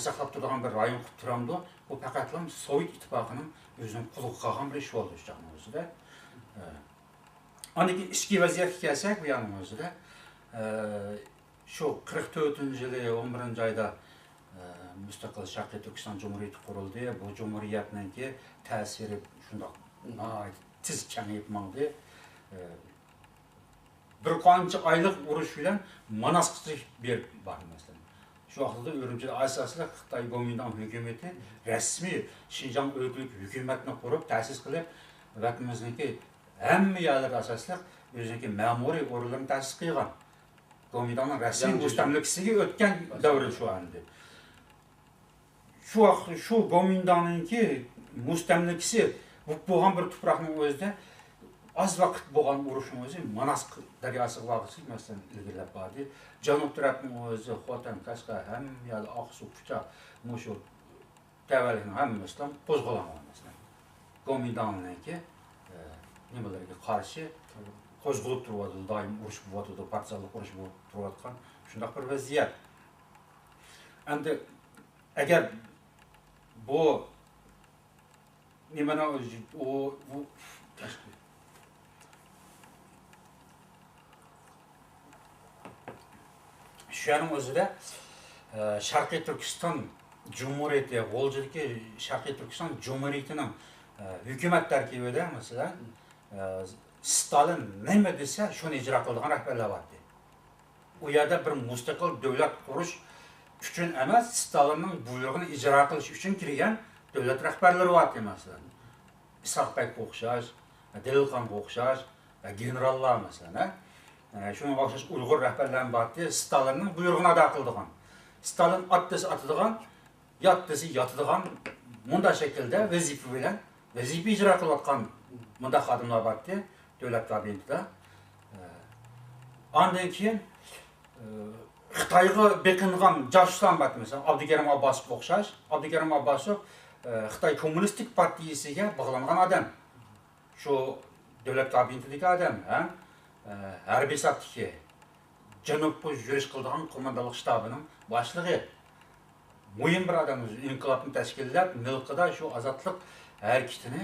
ساقلاپ تۇرىدىغان بىر رايون قىلىپ تۇرامدۇ، بۇ پەقەتلا سوۋېت ئىتتىپاقىنىڭ ئۆزىنىڭ قولىغا قالغان بىر ئىش بولدى شۇ چاغنىڭ ئۆزىدە. ئە، ئاندىن كېيىن ئىچكى ۋەزىيەتكە كەلسەك، بۇ يەرنىڭ ئۆزىدە، ئە، شۇ قىرىق تۆتىنچى يىلى ئون بىرىنچى ئايدا، ئە، مۇستەقىل شەرقىي تۈركىستان جۇمھۇرىيىتى قۇرۇلدى. بۇ جۇمھۇرىيەتنىڭكى تەسىرى شۇنداق ناھايىتى تېز كېڭىيىپ ماڭدى. ئە، بىر قانچە ئايلىق ئۇرۇش بىلەن ماناسقىچە بېرىپ باردى، مەسىلەن. شۇ ۋاقىتتا ئۈرۈمچىدە ئاساسلىق خىتاي گومىنداڭ ھۆكۈمىتى رەسمىي شىنجاڭ ئۆلكىلىك ھۆكۈمەتنى قۇرۇپ، تەسىس قىلىپ، ۋەتىنىمىزنىڭكى ھەممە يەرلىرىدە ئاساسلىق ئۆزىنىڭكى مەمۇرىي ئورۇنلىرىنى تەسىس قىلغان. گومىنداڭنىڭ رەسمىي مۇستەملىكىسىگە ئۆتكەن دەۋرى شۇ ئەمدى. شۇ ۋاقىت شۇ گومىنداڭنىڭكى مۇستەملىكىسى بولۇپ بولغان بىر تۇپراقنىڭ ئۆزىدە ئاز ۋاقىت بولغان ئۇرۇشنىڭ ئۆزى ماناس دەرياسىغا بارغۇچە، مەسىلەن، ئىلگىرىلەپ باردى. جەنۇب تەرەپنىڭ ئۆزى خوتەن، قەشقەر، ھەممە يەردە ئاقسۇ، كۇچا، مۇشۇ تەۋەلىكنىڭ ھەممىسىلا قوزغىلىنغان، مەسىلەن. گومىنداڭنىڭكى، ئە، نېمىلىرىگە قارشى قوزغىلىپ تۇرۇۋاتىدۇ، دائىم ئۇرۇش بولۇۋاتىدۇ، پارتىزانلىق ئۇرۇشى بولۇپ تۇرۇۋاتقان شۇنداق بىر ۋەزىيەت. ئەمدى ئەگەر بۇ نېمىنىڭ ئۆزى، ئۇ، ئۇ، شۇ يەرنىڭ ئۆزىدە، ئە، شەرقىي تۈركىستان جۇمھۇرىيىتى، غۇلجىدىكى شەرقىي تۈركىستان جۇمھۇرىيىتىنىڭ، ئە، ھۆكۈمەت تەركىبىدە، مەسىلەن، ئە، ستالىن نېمە دېسە، شۇنى ئىجرا قىلىدىغان رەھبەرلەر بار ئىدى. ئۇ يەردە بىر مۇستەقىل دۆلەت قۇرۇش ئۈچۈن ئەمەس، ستالىننىڭ بۇيرۇقىنى ئىجرا قىلىش ئۈچۈن كىرگەن دۆلەت رەھبەرلىرى بار ئىدى، مەسىلەن. ئىسھاق بەگكە ئوخشاش، دېلىل خانغا ئوخشاش، گېنېراللار، مەسىلەن، ھە؟ شۇنىڭغا ئوخشاش ئۇيغۇر رەھبەرلەرمۇ بار ئىدى، ستالىننىڭ بۇيرۇقىنى ئادا قىلىدىغان. ستالىن ئات دېسە ئاتىدىغان، يات دېسە ياتىدىغان، مۇنداق شەكىلدە ۋەزىپە بىلەن، ۋەزىپە ئىجرا قىلىۋاتقان مۇنداق خادىملار بار ئىدى دۆلەت كابىنېتىدا. ئاندىن كېيىن، ئى، خىتايغا بېقىنغان جاسۇسلار بار، مەسىلەن، ئابدۇكېرىم ئابباسوف ئوخشاش. ئابدۇكېرىم ئابباسوف، ئى، خىتاي كوممۇنىستىك پارتىيىسىگە باغلانغان ئادەم. شۇ دۆلەت كابىنېتىدىكى ئادەم، ھە؟ ئى، ھەربىي ساپتىكى، جەنۇبقا يۈرۈش قىلىدىغان قوماندانلىق شتابىنىڭ باشلىقى. مۇھىم بىر ئادەم، ئىنقىلابنى تەشكىللەپ، مىلقىدا شۇ ئازادلىق ھەرىكىتىنى،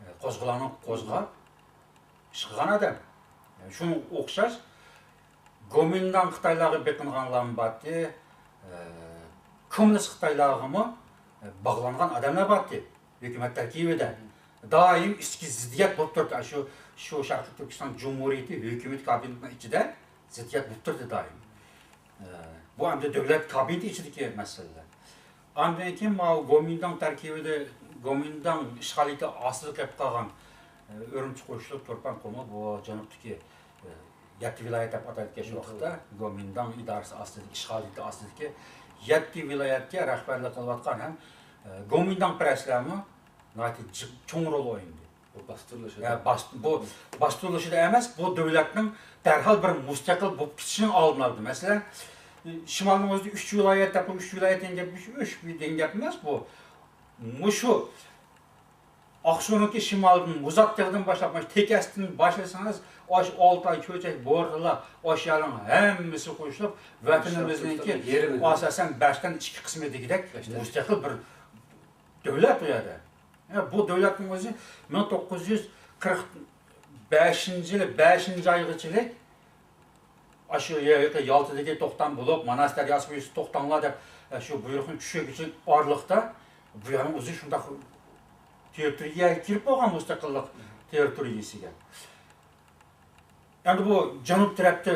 ئى، قوزغىلاڭنى قوزغاپ، ئىش قىلغان ئادەم. شۇنىڭغا ئوخشاش گومىنداڭ خىتايلارغا بېقىنغانلارمۇ بارتى، ئە، كوممۇنىست خىتايلارغىمۇ، ئە، باغلانغان ئادەملەر بارتى ھۆكۈمەت تەركىبىدە. دائىم ئىچكى زىددىيەت بولۇپ تۇراتتى. شۇ، شۇ شەرقىي تۈركىستان جۇمھۇرىيىتى ھۆكۈمىتى كابىنېتىنىڭ ئىچىدە زىددىيەت بولۇپ تۇردى دائىم. ئە، بۇ ئەمدى دۆلەت كابىنېتى ئىچىدىكى مەسىلىلەر. ئاندىن كېيىن ماۋۇ گومىنداڭ تەركىبىدە، گومىنداڭ ئىشغالىيىتى ئاستىدا قېلىپ قالغان، ئە، ئۈرۈمچى قوشۇنى، تۇرپان قۇمى، بۇ جەنۇبتىكى، ئە، يەتتە ۋىلايەت دەپ ئاتايدىكەن شۇ ۋاقىتتا. گومىنداڭ ئىدارىسى ئاستىدا، ئىشغالىيىتى ئاستىدىكى يەتتە ۋىلايەتكە رەھبەرلىك قىلىۋاتقان ھەم، ئە، گومىنداڭپەرەسلەرمۇ ناھايىتى جىق، چوڭ رول ئوينىدى. بۇ باستۇرۇلۇشىدا. ھە، باس-، بۇ باستۇرۇلۇشىدا ئەمەس، بۇ دۆلەتنىڭ دەرھال بىر مۇستەقىل بولۇپ كېتىشىنىڭ ئالدىنى ئالدى. مەسىلەن، شىمالنىڭ ئۆزىدە ئۈچ ۋىلايەت دەپ، ئۈچ ۋىلايەت دېگەن گەپ، ئۈچ دېگەن گەپ ئەمەس بۇ. مۇشۇ ئاقسۇنىڭكى شىمالىدىن، مۇزات تېغىدىن باشلاپ، مۇشۇ تېكەستىن باشلىسىڭىز، ئاشۇ ئالتاي، چۆچەك، بورتالا، ئاشۇ يەرنىڭ ھەممىسى قوشۇلۇپ، ۋەتىنىمىزنىڭكى ئاساسەن بەشتىن ئىككى قىسمى دېگۈدەك مۇستەقىل بىر دۆلەت ئۇ يەردە. يا، بۇ دۆلەتنىڭ ئۆزى مىڭ توققۇز يۈز قىرىق بەشىنچى يىلى بەشىنچى ئايغىچىلىك ئاشۇ يەرگە يالتىدىكى توختام بولۇپ، ماناس دەرياسى بويىسىدا توختاڭلار دەپ، ئە، شۇ بۇيرۇقنى چۈشۈرگۈچىلىك ئارىلىقتا بۇ يەرنىڭ ئۆزى شۇنداق تېررىتورىيەگە كىرىپ بولغان، مۇستەقىللىق تېررىتورىيىسىگە. ئەمدى بۇ جەنۇب تەرەپتە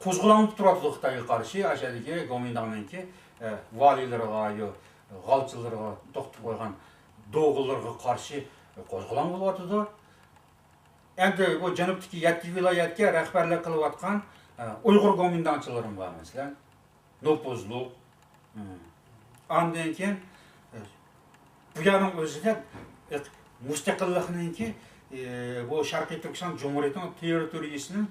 قوزغىلاڭ بولۇپ تۇراتتى خىتايغا قارشى، ئاشۇ يەردىكى گومىنداڭنىڭكى، ئە، ۋالىيلىرىغا، يو-، غالچىلىرىغا توختىتىپ قويغان دوغىلىرىغا قارشى قوزغىلاڭ بولۇۋاتىدۇ. ئەمدى بۇ جەنۇبتىكى يەتتە ۋىلايەتكە رەھبەرلىك قىلىۋاتقان، ئە، ئۇيغۇر گومىنداڭچىلىرىمۇ بار، مەسىلەن. نوپۇزلۇق. ئاندىن كېيىن، ئە، بۇ يەرنىڭ ئۆزىدە، ئە، مۇستەقىللىقنىڭكى، ئە، بۇ شەرقىي تۈركىستان جۇمھۇرىيىتىنىڭ تېررىتورىيىسىنىڭ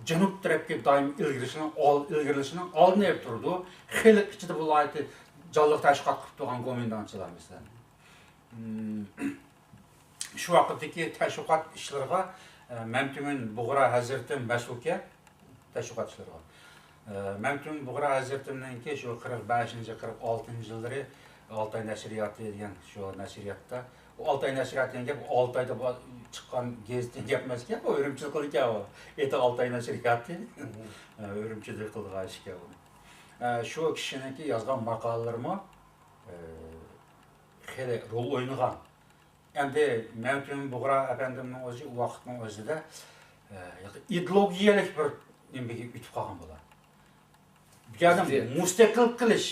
جەنۇب تەرەپكە دائىم ئىلگىرىلىشىنىڭ ئال-، ئىلگىرىلىشىنىڭ ئالدىنى ئېلىپ تۇرىدۇ. خېلى ئىچىدە بۇ ناھايىتى جانلىق تەشۋىقات قىلىپ تۇرغان گومىنداڭچىلار، مەسىلەن. شۇ ۋاقىتتىكى تەشۋىقات ئىشلىرىغا، ئە، مەمتىمىن بۇغرا ھەزرىتىم مەسئۇلكەن تەشۋىقات ئىشلىرىغا. ئە، مەمتىمىن بۇغرا ھەزرىتىمنىڭكى شۇ قىرىق بەشىنچى، قىرىق ئالتىنچى يىللىرى ئالتاي نەشرىياتى دېگەن شۇ نەشرىياتتا، ئۇ ئالتاي نەشرىياتى دېگەن گەپ ئالتايدا با-، چىققان گېزىتتىن گەپ ئەمەسكەن، ئۇ ئۈرۈمچىدە قىلىدىكەن ئۇ. ئېتى ئالتاي نەشرىياتى. ئە، ئۈرۈمچىدە قىلىدىغان ئىشكەن ئۇ. ئە، شۇ كىشىنىڭكى يازغان ماقالىلىرىمۇ، ئە، خېلى رول ئوينىغان. ئەمدى مەمتىمىن بۇغرا ئەپەندىمنىڭ ئۆزى ئۇ ۋاقىتنىڭ ئۆزىدە، ئىدېئولوگىيەلىك بىر نېمىگە ئۆتۈپ قالغان بۇلار. بۇ يەردە مۇستەقىل قىلىش،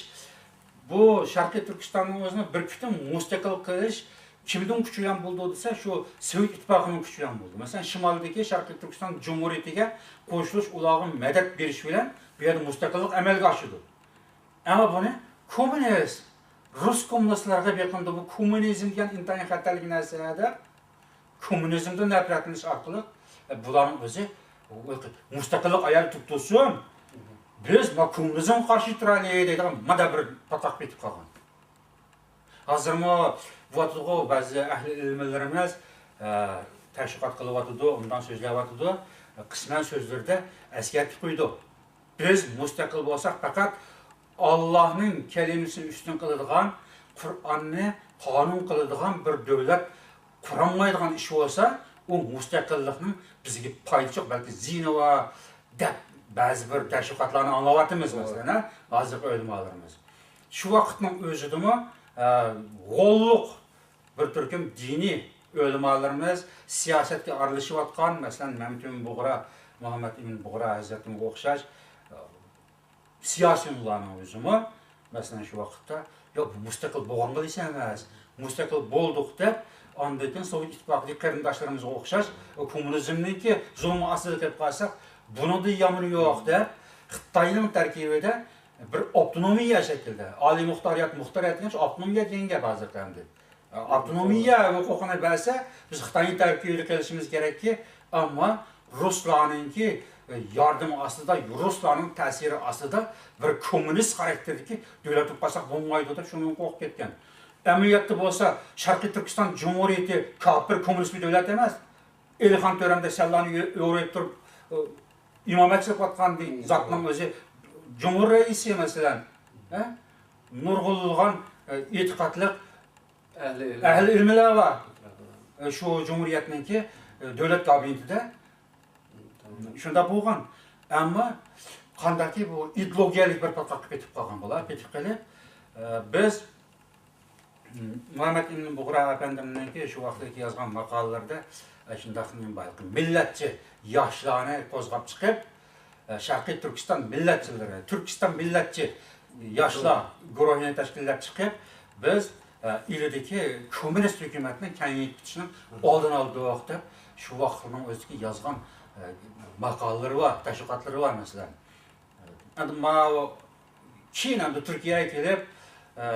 بۇ شەرقىي تۈركىستاننىڭ ئۆزىنى بىر پۈتۈن مۇستەقىل قىلىش كىمنىڭ كۈچى بىلەن بولىدۇ دېسە، شۇ سوۋېت ئىتتىپاقىنىڭ كۈچى بىلەن بولىدۇ. مەسىلەن، شىمالدىكى شەرقىي تۈركىستان جۇمھۇرىيىتىگە قوشۇلۇش، ئۇلارغا مەدەت بېرىش بىلەن بۇ يەردە مۇستەقىللىق ئەمەلگە ئاشىدۇ. ئەمما بۇنى كوممۇنىست، رۇس كوممۇنىستلارغا بېقىندى. بۇ كوممۇنىزم دېگەن ئىنتايىن خەتەرلىك نەرسە دەپ، كوممۇنىزمدىن نەپرەتلىنىش ئارقىلىق، ئە، بۇلارنىڭ ئۆزى مۇستەقىللىق ئاياغى تۇتۇلسۇن، بىز ما كوممۇنىزمغا قارشى تۇرايلى دەيدىغان مادا بىر پاتاق پېتىپ قالغان. ھازىرمۇ بولۇۋاتىدىغۇ، بەزى ئەھلى ئىلىملىرىمىز، ئە، تەشۋىقات قىلىۋاتىدۇ، ئۇنداق سۆزلەۋاتىدۇ. قىسمەن سۆزلىرىدە ئەسكەرتىپ قويىدۇ. بىز مۇستەقىل بولساق، پەقەت ئاللاھنىڭ كەلىمىسىنى ئۈستۈن قىلىدىغان، قۇرئاننى قانۇن قىلىدىغان بىر دۆلەت قۇرالمايدىغان ئىش بولسا، ئۇ مۇستەقىللىقنىڭ بىزگە پايدىسى يوق، بەلكى زىيىنى بار دەپ بەزى بىر تەشۋىقاتلارنى ئاڭلاۋاتىمىز، مەسىلەن، ھە؟ ھازىرقى ئۆلىمالىرىمىز. شۇ ۋاقىتنىڭ ئۆزىدىمۇ، ئە، غوللۇق بىر تۈركۈم دىنىي ئۆلىمالىرىمىز سىياسەتكە ئارىلىشىۋاتقان، مەسىلەن، مەمتىمىن بۇغرا، مۇھەممەد ئىمىن بۇغرا ھەزرىتىمىزگە ئوخشاش، ئە، سىياسىيونلارنىڭ ئۆزىمۇ، مەسىلەن، شۇ ۋاقىتتا، ياق، بۇ مۇستەقىل بولغانغا دېسە ئەمەس، مۇستەقىل بولدۇق دەپ، ئاندىن كېيىن سوۋېت ئىتتىپاقىدىكى قېرىنداشلىرىمىزغا ئوخشاش، ئۇ كوممۇنىزمنىڭكى زۇلمى ئاستىدا قېلىپ قالساق، بۇنىڭدىن يامىنى يوق دەپ، خىتاينىڭ تەركىبىدە بىر ئاپتونومىيە شەكلىدە، ئالىي مۇختارىيەت، مۇختارىيەت دېگەن ئاپتونومىيە دېگەن گەپ ھازىرقى ئەمدى. ئاپتونومىيە ھوقۇقىنى بەرسە، بىز خىتاينىڭ تەركىبىدە قېلىشىمىز كېرەككى، ئەمما رۇسلارنىڭكى ياردىمى ئاستىدا، رۇسلارنىڭ تەسىرى ئاستىدا بىر كوممۇنىست خاراكتېردىكى دۆلەت بولۇپ قالساق بولمايدۇ دەپ شۇنىڭغا قورقۇپ كەتكەن. ئەمەلىيەتتە بولسا شەرقىي تۈركىستان جۇمھۇرىيىتى كاپىر كوممۇنىست بىر دۆلەت ئەمەس. ئېلىخان تۆرەمدە سەللانى يۆ-، يورۇپ تۇرۇپ، ئىمامەت قىلىۋاتقان زاتنىڭ ئۆزى جۇمھۇر رەئىسى، مەسىلەن، ھە؟ نۇرغۇنلىغان، ئە، ئېتىقادلىق ئەھلى ئىلىم. ئەھلى ئىلىملەر بار. ئە، شۇ جۇمھۇرىيەتنىڭكى، ئە، دۆلەت كابىنېتىدا شۇنداق بولغان. ئەمما قانداقكى بۇ ئىدېئولوگىيەلىك بىر پاتاققا پېتىپ قالغان بۇلار. پېتىپ قېلىپ، ئە، بىز مۇھەممەد ئىمىن بۇغرا ئەپەندىمنىڭكى شۇ ۋاقىتتىكى يازغان ماقالىلىرىدە، ئە، شۇنداق نېمە بار، مىللەتچى ياشلارنى قوزغاپ چىقىپ، ئە، شەرقىي تۈركىستان مىللەتچىلىرى، تۈركىستان مىللەتچى ياشلار گۇرۇھىنى تەشكىللەپ چىقىپ، بىز، ئە، ئىلىدىكى كوممۇنىست ھۆكۈمەتنى كېڭىيىپ كېتىشنىڭ ئالدىنى ئالدۇق دەپ، شۇ ۋاقىتنىڭ ئۆزىدىكى يازغان، ئە، ماقالىلىرى بار، تەشۋىقاتلىرى بار، مەسىلەن. ئەمدى ماۋۇ كېيىن ئەمدى تۈركىيەگە كېلىپ، ئە،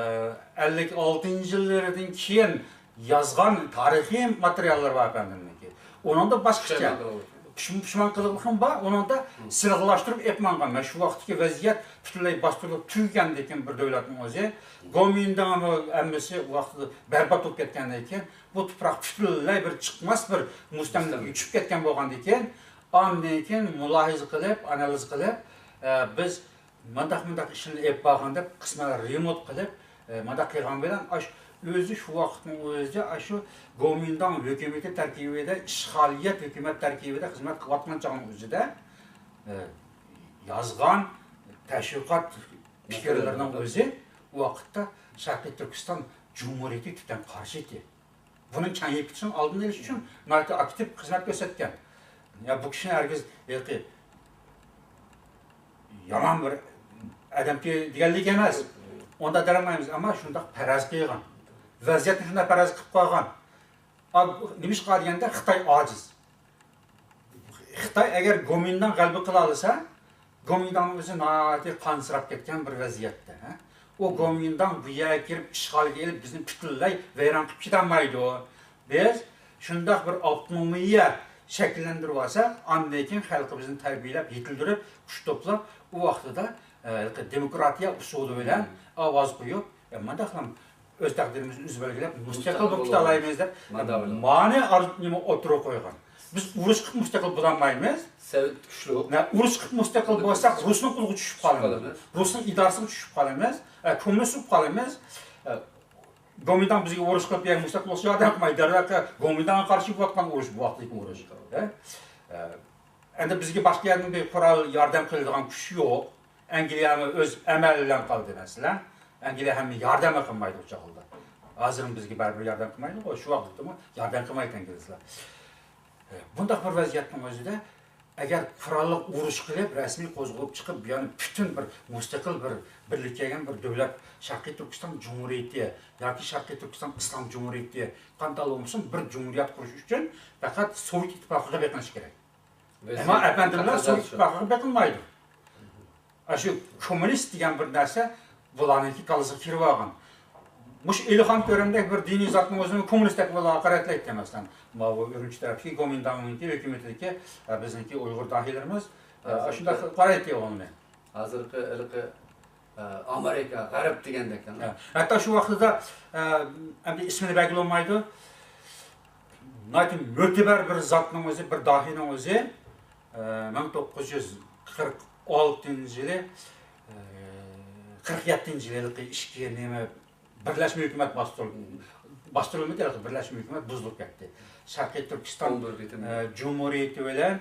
ئەللىك ئالتىنچى يىللىرىدىن كېيىن يازغان تارىخىي ماتېرىياللىرى بار ئەپەندىمنىڭكى. ئۇنىڭدا باشقىچە. پۇشم-، پۇشمان قىلىقلىقىم بار، ئۇنىڭدا سىلىقلاشتۇرۇپ ئېلىپ ماڭغان. مەن شۇ ۋاقىتتىكى ۋەزىيەت پۈتۈنلەي باستۇرۇلۇپ تۈگىگەندىكىن بىر دۆلەتنىڭ ئۆزى. گومىنداڭمۇ ھەممىسى ۋاقتىدا بەربات بولۇپ كەتكەندىن كېيىن، بۇ تۇپراق پۈتۈنلەي بىر چىقماس بىر مۇستەملىكىگە چۈشۈپ كەتكەن بولغاندىن كېيىن، ئاندىن كېيىن مۇلاھىزە قىلىپ، ئانالىز قىلىپ، ئە، بىز مۇنداق، مۇنداق ئىشنى ئېلىپ بارغان دەپ، قىسمەن رېمونت قىلىپ، ئە، مۇنداق قىلغان بىلەن، ئاش-، ئۆزى شۇ ۋاقىتنىڭ ئۆزىدە ئاشۇ گومىنداڭ ھۆكۈمىتى تەركىبىدە، ئىشغالىيەت ھۆكۈمەت تەركىبىدە خىزمەت قىلىۋاتقان چاغنىڭ ئۆزىدە، ئە، يازغان تەشۋىقات پىكىرلىرىنىڭ ئۆزى ئۇ ۋاقىتتا شەرقىي تۈركىستان جۇمھۇرىيىتىگە تۈپتەن قارشى ئىدى. بۇنىڭ كېڭىيىپ كېتىشىنىڭ ئالدىنى ئېلىش ئۈچۈن ناھايىتى ئاكتىپ خىزمەت كۆرسەتكەن. يا، بۇ كىشىنى ھەرگىز ھېلىقى يامان بىر ئادەمكى دېگەنلىك ئەمەس. ئۇنداق دەۋالمايمىز، ئەمما شۇنداق پەرەز قىلغان. ۋەزىيەتنى شۇنداق پەرەز قىلىپ قالغان. ئا، نېمىشقا دېگەندە، خىتاي ئاجىز. خىتاي ئەگەر گومىنداڭ غەلىبە قىلالىسا، گومىنداڭنىڭ ئۆزى ناھايىتى قانسىراپ كەتكەن بىر ۋەزىيەتتە، ھە؟ ئۇ گومىنداڭ بۇ يەرگە كىرىپ ئىشغالغا ئېلىپ، بىزنى پۈتۈنلەي ۋەيران قىلىپ كېتەلمەيدۇ. بىز شۇنداق بىر ئاپتونومىيە شەكىللەندۈرۈۋالساق، ئاندىن كېيىن خەلقىمىزنى تەربىيەلەپ، يېتىلدۈرۈپ، كۈچ توپلاپ، ئۇ ۋاقتىدا، ئە، دېموكراتىيە ئۇسۇلى بىلەن ئاۋاز قويۇپ، ئە، مانداقلا ئۆز تەقدىرىمىزنى ئۆزى بەلگىلەپ، مۇستەقىل بولۇپ كېتەلەيمىز دەپ، مانا ئارز-، نېمە ئوتتۇرىغا قويغان. بىز ئۇرۇش قىلىپ مۇستەقىل بولالمايمىز. سوۋېت كۈچلۈك. نە، ئۇرۇش قىلىپ مۇستەقىل بولساق، رۇسنىڭ قولىغا چۈشۈپ قالىمىز. رۇسنىڭ ئىدارىسىغا چۈشۈپ قالىمىز. ئە، كوممۇنىست بولۇپ قالىمىز. ئە، گومىنداڭ بىزگە ئۇرۇش قىلىپ، يا مۇستەقىل بولۇشقا ياردەم قىلمايدۇ. دەرۋەقە، گومىنداڭغا قارشى بولۇۋاتقان ئۇرۇش، بۇ ۋاقىتتىكى ئۇرۇش. ئە، ئە، ئەمدى بىزگە باشقا يەردىن بىر قورال ياردەم قىلىدىغان كۈچ يوق. ئەنگلىيەمۇ ئۆز ئەمەلى بىلەن قالدى، مەسىلەن. ئەنگلىيە ھەممە ياردەم قىلمايدۇ ئۇ چاغلاردا. ھازىرمۇ بىزگە بەرىبىر ياردەم قىلمايدۇغۇ، شۇ ۋاقىتتىمۇ ياردەم قىلمايدۇ ئىنگلىزلار. بۇنداق بىر ۋەزىيەتنىڭ ئۆزىدە، ئەگەر قوراللىق ئۇرۇش قىلىپ، رەسمىي قوزغىلىپ چىقىپ، يەنى پۈتۈن بىر مۇستەقىل بىر بىرلىككە كەلگەن بىر دۆلەت، شەرقىي تۈركىستان جۇمھۇرىيىتى ياكى شەرقىي تۈركىستان ئىسلام جۇمھۇرىيىتى، قانداق بولمىسۇن، بىر جۇمھۇرىيەت قۇرۇش ئۈچۈن پەقەت سوۋېت ئىتتىپاقىغا بېقىنىش كېرەك. ئەمما ئەپەندىملەر سوۋېت ئىتتىپاقىغا بېقىنمايدۇ. ئاشۇ كوممۇنىست دېگەن بىر نەرسە بۇلارنىڭكى كاللىسىغا كىرىپ ئالغان. مۇشۇ ئېلىخان تۆرەمدەك بىر دىنىي زاتنىڭ ئۆزىنى كوممۇنىست دەپ بۇلارغا قارىتىلەيتتى، مەسىلەن. ماۋۇ ئۈرۈمچى تەرەپتىكى گومىنداڭنىڭكى ھۆكۈمىتىدىكى، ئە، بىزنىڭكى ئۇيغۇر داھىيلىرىمىز، ئە، ھازىرقى، شۇنداق قارىتتى ئۇنى. ھازىرقى ھېلىقى، ئە، ئامېرىكا، غەرب دېگەندەك. ھە، ھەتتا شۇ ۋاقتىدا، ئە، ئەمدى ئىسمىنى بەرگىلى بولمايدۇ. ناھايىتى مۆتىبەر بىر زاتنىڭ ئۆزى، بىر داھىينىڭ ئۆزى، ئە، مىڭ توققۇز يۈز قىرىق ئالتىنچى يىلى، ئە، قىرىق يەتتىنچى يىلى ھېلىقى ئىككى نېمە، بىرلەشمە ھۆكۈمەت باستۇرۇلدى. باستۇرۇلمىدى، ھېلىقى بىرلەشمە ھۆكۈمەت بۇزۇلۇپ كەتتى. شەرقىي تۈركىستان، ئون بىر بېتىم. ئە، جۇمھۇرىيىتى بىلەن،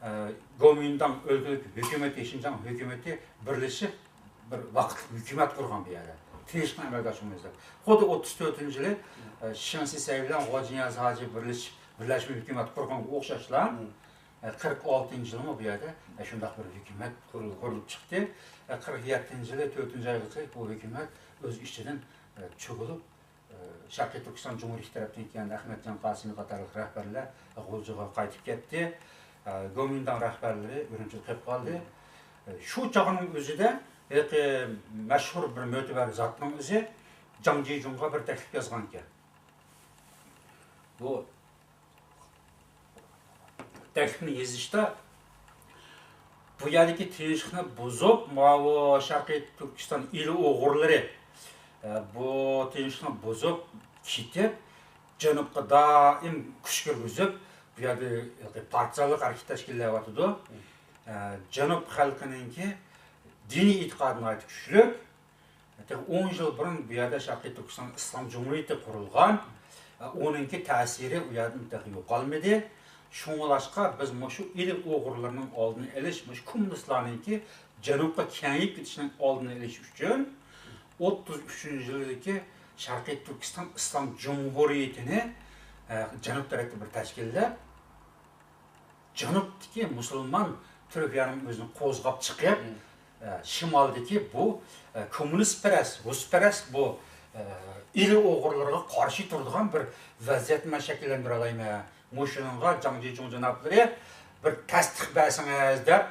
ئە، گومىنداڭ ئۆلكىلىك ھۆكۈمىتى، شىنجاڭ ھۆكۈمىتى بىرلىشىپ، بىر ۋاقىتلىق ھۆكۈمەت قۇرغان بۇ يەردە. تىنچلىقنى ئەمەلگە ئاشۇرىمىز دەپ. خۇددى ئوتتۇز تۆتىنچى يىلى، ئە، شېڭ شىسەي بىلەن غوجىنىياز ھاجى بىرلىشىپ، بىرلەشمە ھۆكۈمەت قۇرغانغا ئوخشاشلا، ئە، قىرىق ئالتىنچى يىلىمۇ بۇ يەردە، ئە، شۇنداق بىر ھۆكۈمەت قۇرۇلدى. قۇرۇلۇپ چىقتى. ئە، قىرىق يەتتىنچى يىلى تۆتىنچى ئايغىچە بۇ ھۆكۈمەت ئۆز ئىچىدىن، ئە، چۆكۈلۈپ، ئە، شەرقىي تۈركىستان جۇمھۇرىيىتى تەرەپتىن كەلگەن ئەخمەتجان قاسىمى قاتارلىق رەھبەرلەر غۇلجىغا قايتىپ كەتتى. ئە، گومىنداڭ رەھبەرلىرى ئۈرۈمچىدە قېلىپ قالدى. ئە، شۇ چاغنىڭ ئۆزىدە ھېلىقى مەشھۇر بىر مۆتىبەر زاتنىڭ ئۆزى جاڭ جىجۇڭغا بىر تەكلىپ يازغانىكەن. بۇ تەكلىپنى يېزىشتا، بۇ يەردىكى تىنچلىقنى بۇزۇپ، ماۋۇ شەرقىي تۈركىستان ئىلى ئۇيغۇرلىرى، ئە، بۇ تىنچلىقنى بۇزۇپ كېتىپ، جەنۇبقا دائىم كۈچ كىرگۈزۈپ، بۇ يەردە پارتىزانلىق ھەرىكىتى تەشكىللەۋاتىدۇ. ئە، جەنۇب خەلقىنىڭكى دىنىي ئېتىقادى ناھايىتى كۈچلۈك. تېخى ئون يىل بۇرۇن بۇ يەردە شەرقىي تۈركىستان ئىسلام جۇمھۇرىيىتى قۇرۇلغان. ئۇنىڭكى تەسىرى ئۇ يەردىن تېخى يوقالمىدى. شۇڭلاشقا بىز مۇشۇ ئىلى ئۇيغۇرلىرىنىڭ ئالدىنى ئېلىش، مۇشۇ كوممۇنىستلارنىڭكى جەنۇبقا كېڭىيىپ كېتىشىنىڭ ئالدىنى ئېلىش ئۈچۈن ئوتتۇز ئۈچىنچى يىلدىكى شەرقىي تۈركىستان ئىسلام جۇمھۇرىيىتىنى، ئە، جەنۇب تەرەپتە بىر تەشكىللەپ، جەنۇبتىكى مۇسۇلمان تۈركلەرنىڭ ئۆزىنى قوزغاپ چىقىپ، ئە، شىمالدىكى بۇ، ئە، كوممۇنىستپەرەس، رۇسپەرەس بۇ، ئە، ئىلى ئوغرىلىرىغا قارشى تۇرىدىغان بىر ۋەزىيەتنى مەن شەكىللەندۈرەلەيمەن. مۇشۇنىڭغا جاڭ جىجۇڭ جانابلىرى بىر تەستىق بەرسىڭىز دەپ،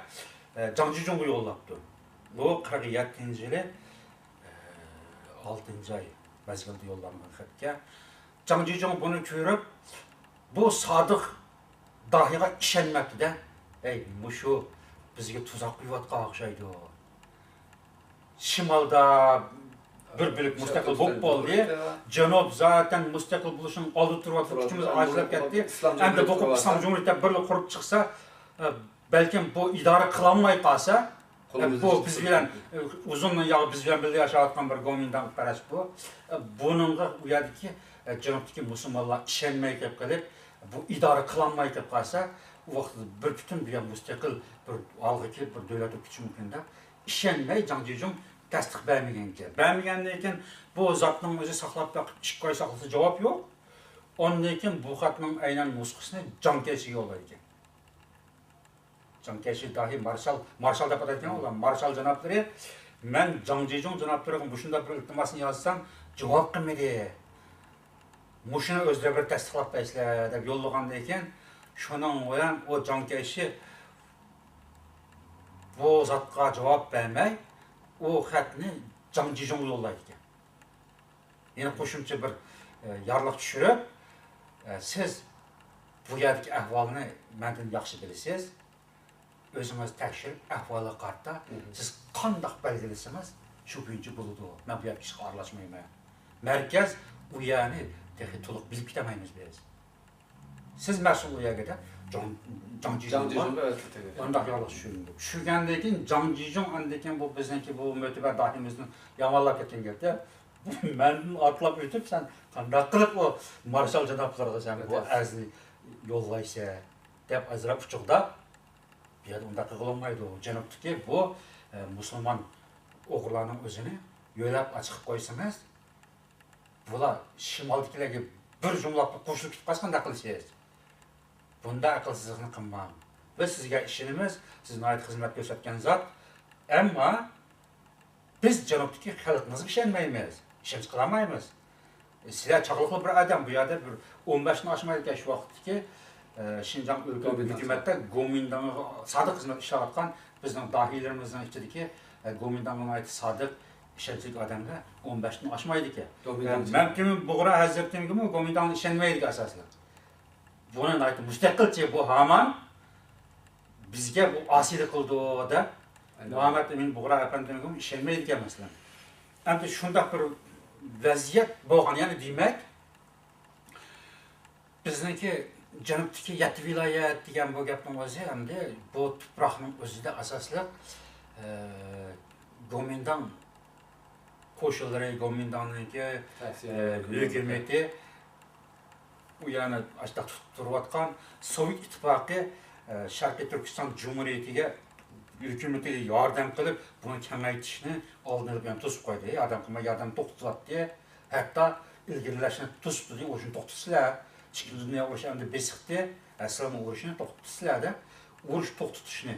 ئە، جاڭ جىجۇڭغا يوللاپتۇ. بۇ قىرىق يەتتىنچى يىلى، ئە، ئالتىنچى ئاي مەزگىلدە يوللانغان خەتكە. جاڭ جىجۇڭ بۇنى كۆرۈپ، بۇ سادىق داھىيغا ئىشەنمەپتۇ-دە، ھەي، مۇشۇ بىزگە تۇزاق قۇيۇۋاتقان ئوخشايدۇ. شىمالدا بىر بۆلەك مۇستەقىل بولۇپ بولدى. جەنۇب زاتەن مۇستەقىل بولۇشنىڭ ئالدىدا تۇرۇۋاتىدۇ، كۈچىمىز ئاجىزلاپ كەتتى. ئەمدى بۇ ئىسلام جۇمھۇرىيىتى بىرلا قۇرۇپ چىقسا، بەلكىم بۇ ئىدارە قىلالماي قالسا، بۇ بىز بىلەن، ئۇزۇندىن ياغ بىز بىلەن بىللە ياشاۋاتقان بىر گومىنداڭپەرەس بۇ. بۇنىڭغا ئۇ يەردىكى، جەنۇبتىكى مۇسۇلمانلار ئىشەنمەي كېلىپ قېلىپ، بۇ ئىدارە قىلالماي كېلىپ قالسا، ئۇ ۋاقىتتا بىر پۈتۈن بۇ يەر مۇستەقىل بىر ھالغا كېلىپ، بىر دۆلەت بولۇپ كېتىشى مۇمكىن دەپ ئىشەنمەي، جاڭ جىجۇڭ تەستىق بەرمىگەنىكەن. بەرمىگەندىن كېيىن، بۇ زاتنىڭ ئۆزى ساقلاپ بېقىپ، ئىككى ئاي ساقلىسا جاۋاب يوق. ئاندىن كېيىن بۇ خەتنىڭ ئەينەن نۇسخىسىنى جاڭ كەيشىگە يوللايدىكەن. جاڭ كەيشى داھىي مارشال، مارشال دەپ ئاتايدىكەن ئۇلار. مارشال جانابلىرى، مەن جاڭ جىجۇڭ جانابلىرىغا مۇشۇنداق بىر ئىلتىماسنى يازسام، جاۋاب قىلمىدى. مۇشۇنى ئۆزلىرى بىر تەستىقلاپ بەرسىلە دەپ يوللىغاندىن كېيىن، شۇنىڭ بىلەن ئۇ جاڭ كەيشى بۇ زاتقا جاۋاب بەرمەي، ئۇ خەتنى جاڭ جىجۇڭغا يوللايدىكەن. يەنە قوشۇمچە بىر، ئە، يارلىق چۈشۈرۈپ، ئە، سىز بۇ يەردىكى ئەھۋالنى مەندىن ياخشى بىلىسىز. ئۆزىڭىز تەكشۈرۈپ، ئەھۋالغا قارىتا، سىز قانداق بەلگىلىسىڭىز، شۇ بويىچە بولىدۇ. مەن بۇ يەردىكى ئىشقا ئارىلاشمايمەن. مەركەز ئۇ يەرنى تېخى تولۇق بىلىپ كېتەلمەيمىز بىز. سىز مەسئۇل ئۇ يەرگە دەپ، جاڭ، جاڭ جىجۇڭغا ئۇنداق يارلىق چۈشۈرۈلدى. چۈشۈرگەندىن كېيىن جاڭ جىجۇڭ ئاندىن كېيىن بۇ بىزنىڭكى بۇ مۆتىبەر داھىيىمىزنى يامانلاپ كەتكەن گەپتە، بۇ مەندىن ئاتلاپ ئۆتۈپ، سەن قانداق قىلىپ ئۇ مارشال جانابلىرىغا سەن بۇ ئەرزنى يوللايسەن دەپ ئازراق ئۇچۇقداپ، بۇ يەردە ئۇنداق قىلغىلى بولمايدۇ. جەنۇبتىكى بۇ، ئە، مۇسۇلمان ئوغرىلارنىڭ ئۆزىنى يۆلەپ ئاچىقىپ قويسىڭىز، بۇلار شىمالدىكىلەرگە بىر جۇملاپ قوشۇلۇپ كېتىپ قالسا قانداق قىلىسىز؟ بۇنداق ئەقىلسىزلىقنى قىلماڭ. بىز سىزگە ئىشىنىمىز، سىز ناھايىتى خىزمەت كۆرسەتكەن زات. ئەمما بىز جەنۇبتىكى خەلقىمىزگە ئىشەنمەيمىز، ئىشەنچ قىلالمايمىز. سىلەر چاغلىقلا بىر ئادەم، بۇ يەردە بىر ئون بەشتىن ئاشمايدىكەن شۇ ۋاقىتتىكى، ئە، شىنجاڭ ئۆلكە ھۆكۈمەتتە گومىنداڭغا سادىق خىزمەت ئىشلەۋاتقان بىزنىڭ داھىيلىرىمىزنىڭ ئىچىدىكى، ئە، گومىنداڭغا ناھايىتى سادىق، ئىشەنچلىك ئادەملەر ئون بەشتىن ئاشمايدىكەن. ئە، مەمتىمىن بۇغرا ھەزرىتىمگىمۇ گومىنداڭغا ئىشەنمەيدىكەن ئاساسلىق. بۇنى ناھايىتى مۇستەقىلچى بۇ ھامان بىزگە بۇ ئاسىيلىق قىلىدۇ دەپ، مۇھەممەد ئەمىن بۇغرا ئەپەندىمگىمۇ ئىشەنمەيدىكەن مەسىلەن. ئەمدى شۇنداق بىر ۋەزىيەت بولغان، يەنى دېمەك، بىزنىڭكى جەنۇبتىكى يەتتە ۋىلايەت دېگەن بۇ گەپنىڭ ئۆزى، ئەمدى بۇ تۇپراقنىڭ ئۆزىدە ئاساسلىق، ئە، گومىنداڭ قوشۇنلىرى، گومىنداڭنىڭكى، ئە، ھۆكۈمىتى، ئۇ يەنى ئاشتاق تۇتۇپ تۇرۇۋاتقان سوۋېت ئىتتىپاقى، ئە، شەرقىي تۈركىستان جۇمھۇرىيىتىگە، ھۆكۈمىتىگە ياردەم قىلىپ، بۇنى كېڭەيتىشنى ئالدىنى ئېلىپ يەنە توسۇپ قويدى. ياردەم قىلماي، ياردەم توختىتىۋەتتى. ھەتتا ئىلگىرىلەشنى توسۇپ تۇردى، ئۇرۇشنى توختىتىسىلەر. ئىككىنچى دۇنيا ئۇرۇشى ئەمدى بېسىقتى. ئەسلىمۇ ئۇرۇشنى توختىتىسىلەر دەپ، ئۇرۇش توختىتىشنى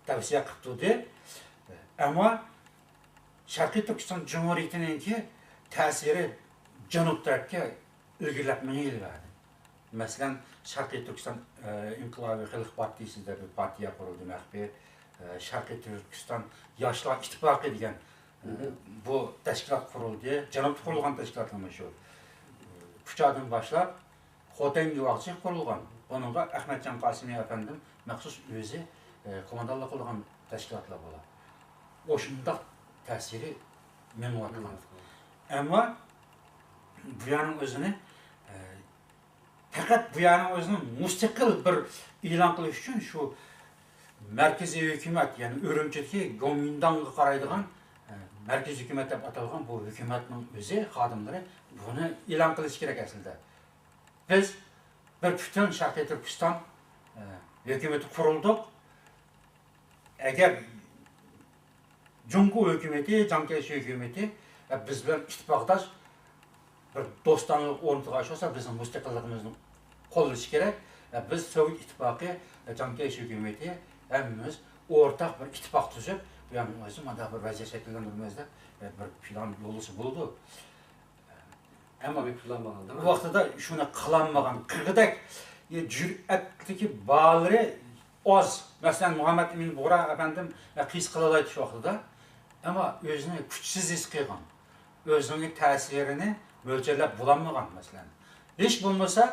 تەۋسىيە قىلىپ تۇردى. ئەمما شەرقىي تۈركىستان جۇمھۇرىيىتىنىڭكى تەسىرى جەنۇب تەرەپكە ئىلگىرىلەپ مېڭىۋەردى. مەسىلەن، شەرقىي تۈركىستان، ئە، ئىنقىلابىي خەلق پارتىيىسى دەپ بىر پارتىيە قۇرۇلدى مەخپىي. ئە، شەرقىي تۈركىستان ياشلار ئىتتىپاقى دېگەن، ئە، بۇ تەشكىلات قۇرۇلدى. جەنۇبتا قۇرۇلغان تەشكىلاتلارمۇ شۇ. ئە، كۇچادىن باشلاپ خوتەنگىچە قۇرۇلغان. بۇنىڭغا ئەخمەتجان قاسىمى ئەپەندىم مەخسۇس ئۆزى، ئە، قوماندانلىق قىلىدىغان تەشكىلاتلار بۇلار. ئاشۇنداق تەسىرى مېڭىۋاتقان. ئەمما بۇ يەرنىڭ ئۆزىنى، ئە، پەقەت بۇ يەرنىڭ ئۆزىنى مۇستەقىل بىر ئېلان قىلىش ئۈچۈن شۇ مەركىزىي ھۆكۈمەت، يەنى ئۈرۈمچىدىكى گومىنداڭغا قارايدىغان، ئە، مەركىزىي ھۆكۈمەت دەپ ئاتالغان بۇ ھۆكۈمەتنىڭ ئۆزى خادىملىرى بۇنى ئېلان قىلىشى كېرەك ئەسلىدە. بىز بىر پۈتۈن شەرقىي تۈركىستان، ئە، ھۆكۈمىتى قۇرۇلدۇق. ئەگەر جۇڭگو ھۆكۈمىتى، جاڭ كەيشى ھۆكۈمىتى، ئە، بىز بىلەن ئىتتىپاقداش بىر دوستانىلىق ئورنىتىپ ئاشۇرسا، بىزنىڭ مۇستەقىللىقىمىزنى قوللىشى كېرەك. ئە، بىز سوۋېت ئىتتىپاقى، ئە، جاڭ كەيشى ھۆكۈمىتى ھەممىمىز ئورتاق بىر ئىتتىپاق تۈزۈپ، بۇ يەرنىڭ ئۆزى مۇنداق بىر ۋەزىيەت شەكىللەندۈرىمىز دەپ، ئە، بىر پىلان يوللىسا بولىدۇ. ئەمما ئۇ ۋاقتىدا شۇنى قىلالمىغان، قىلغۇدەك جۈرئەتلىكى بارلىرى ئاز. مەسىلەن، مۇھەممەد ئىمىن بۇغرا ئەپەندىم قىيس قىلالايتتى شۇ ۋاقتىدا. ئەمما ئۆزىنى كۈچسىز ھېس قىلغان، ئۆزىنىڭ تەسىرىنى مۆلچەرلەپ بولالمىغان، مەسىلەن. ھېچ بولمىسا،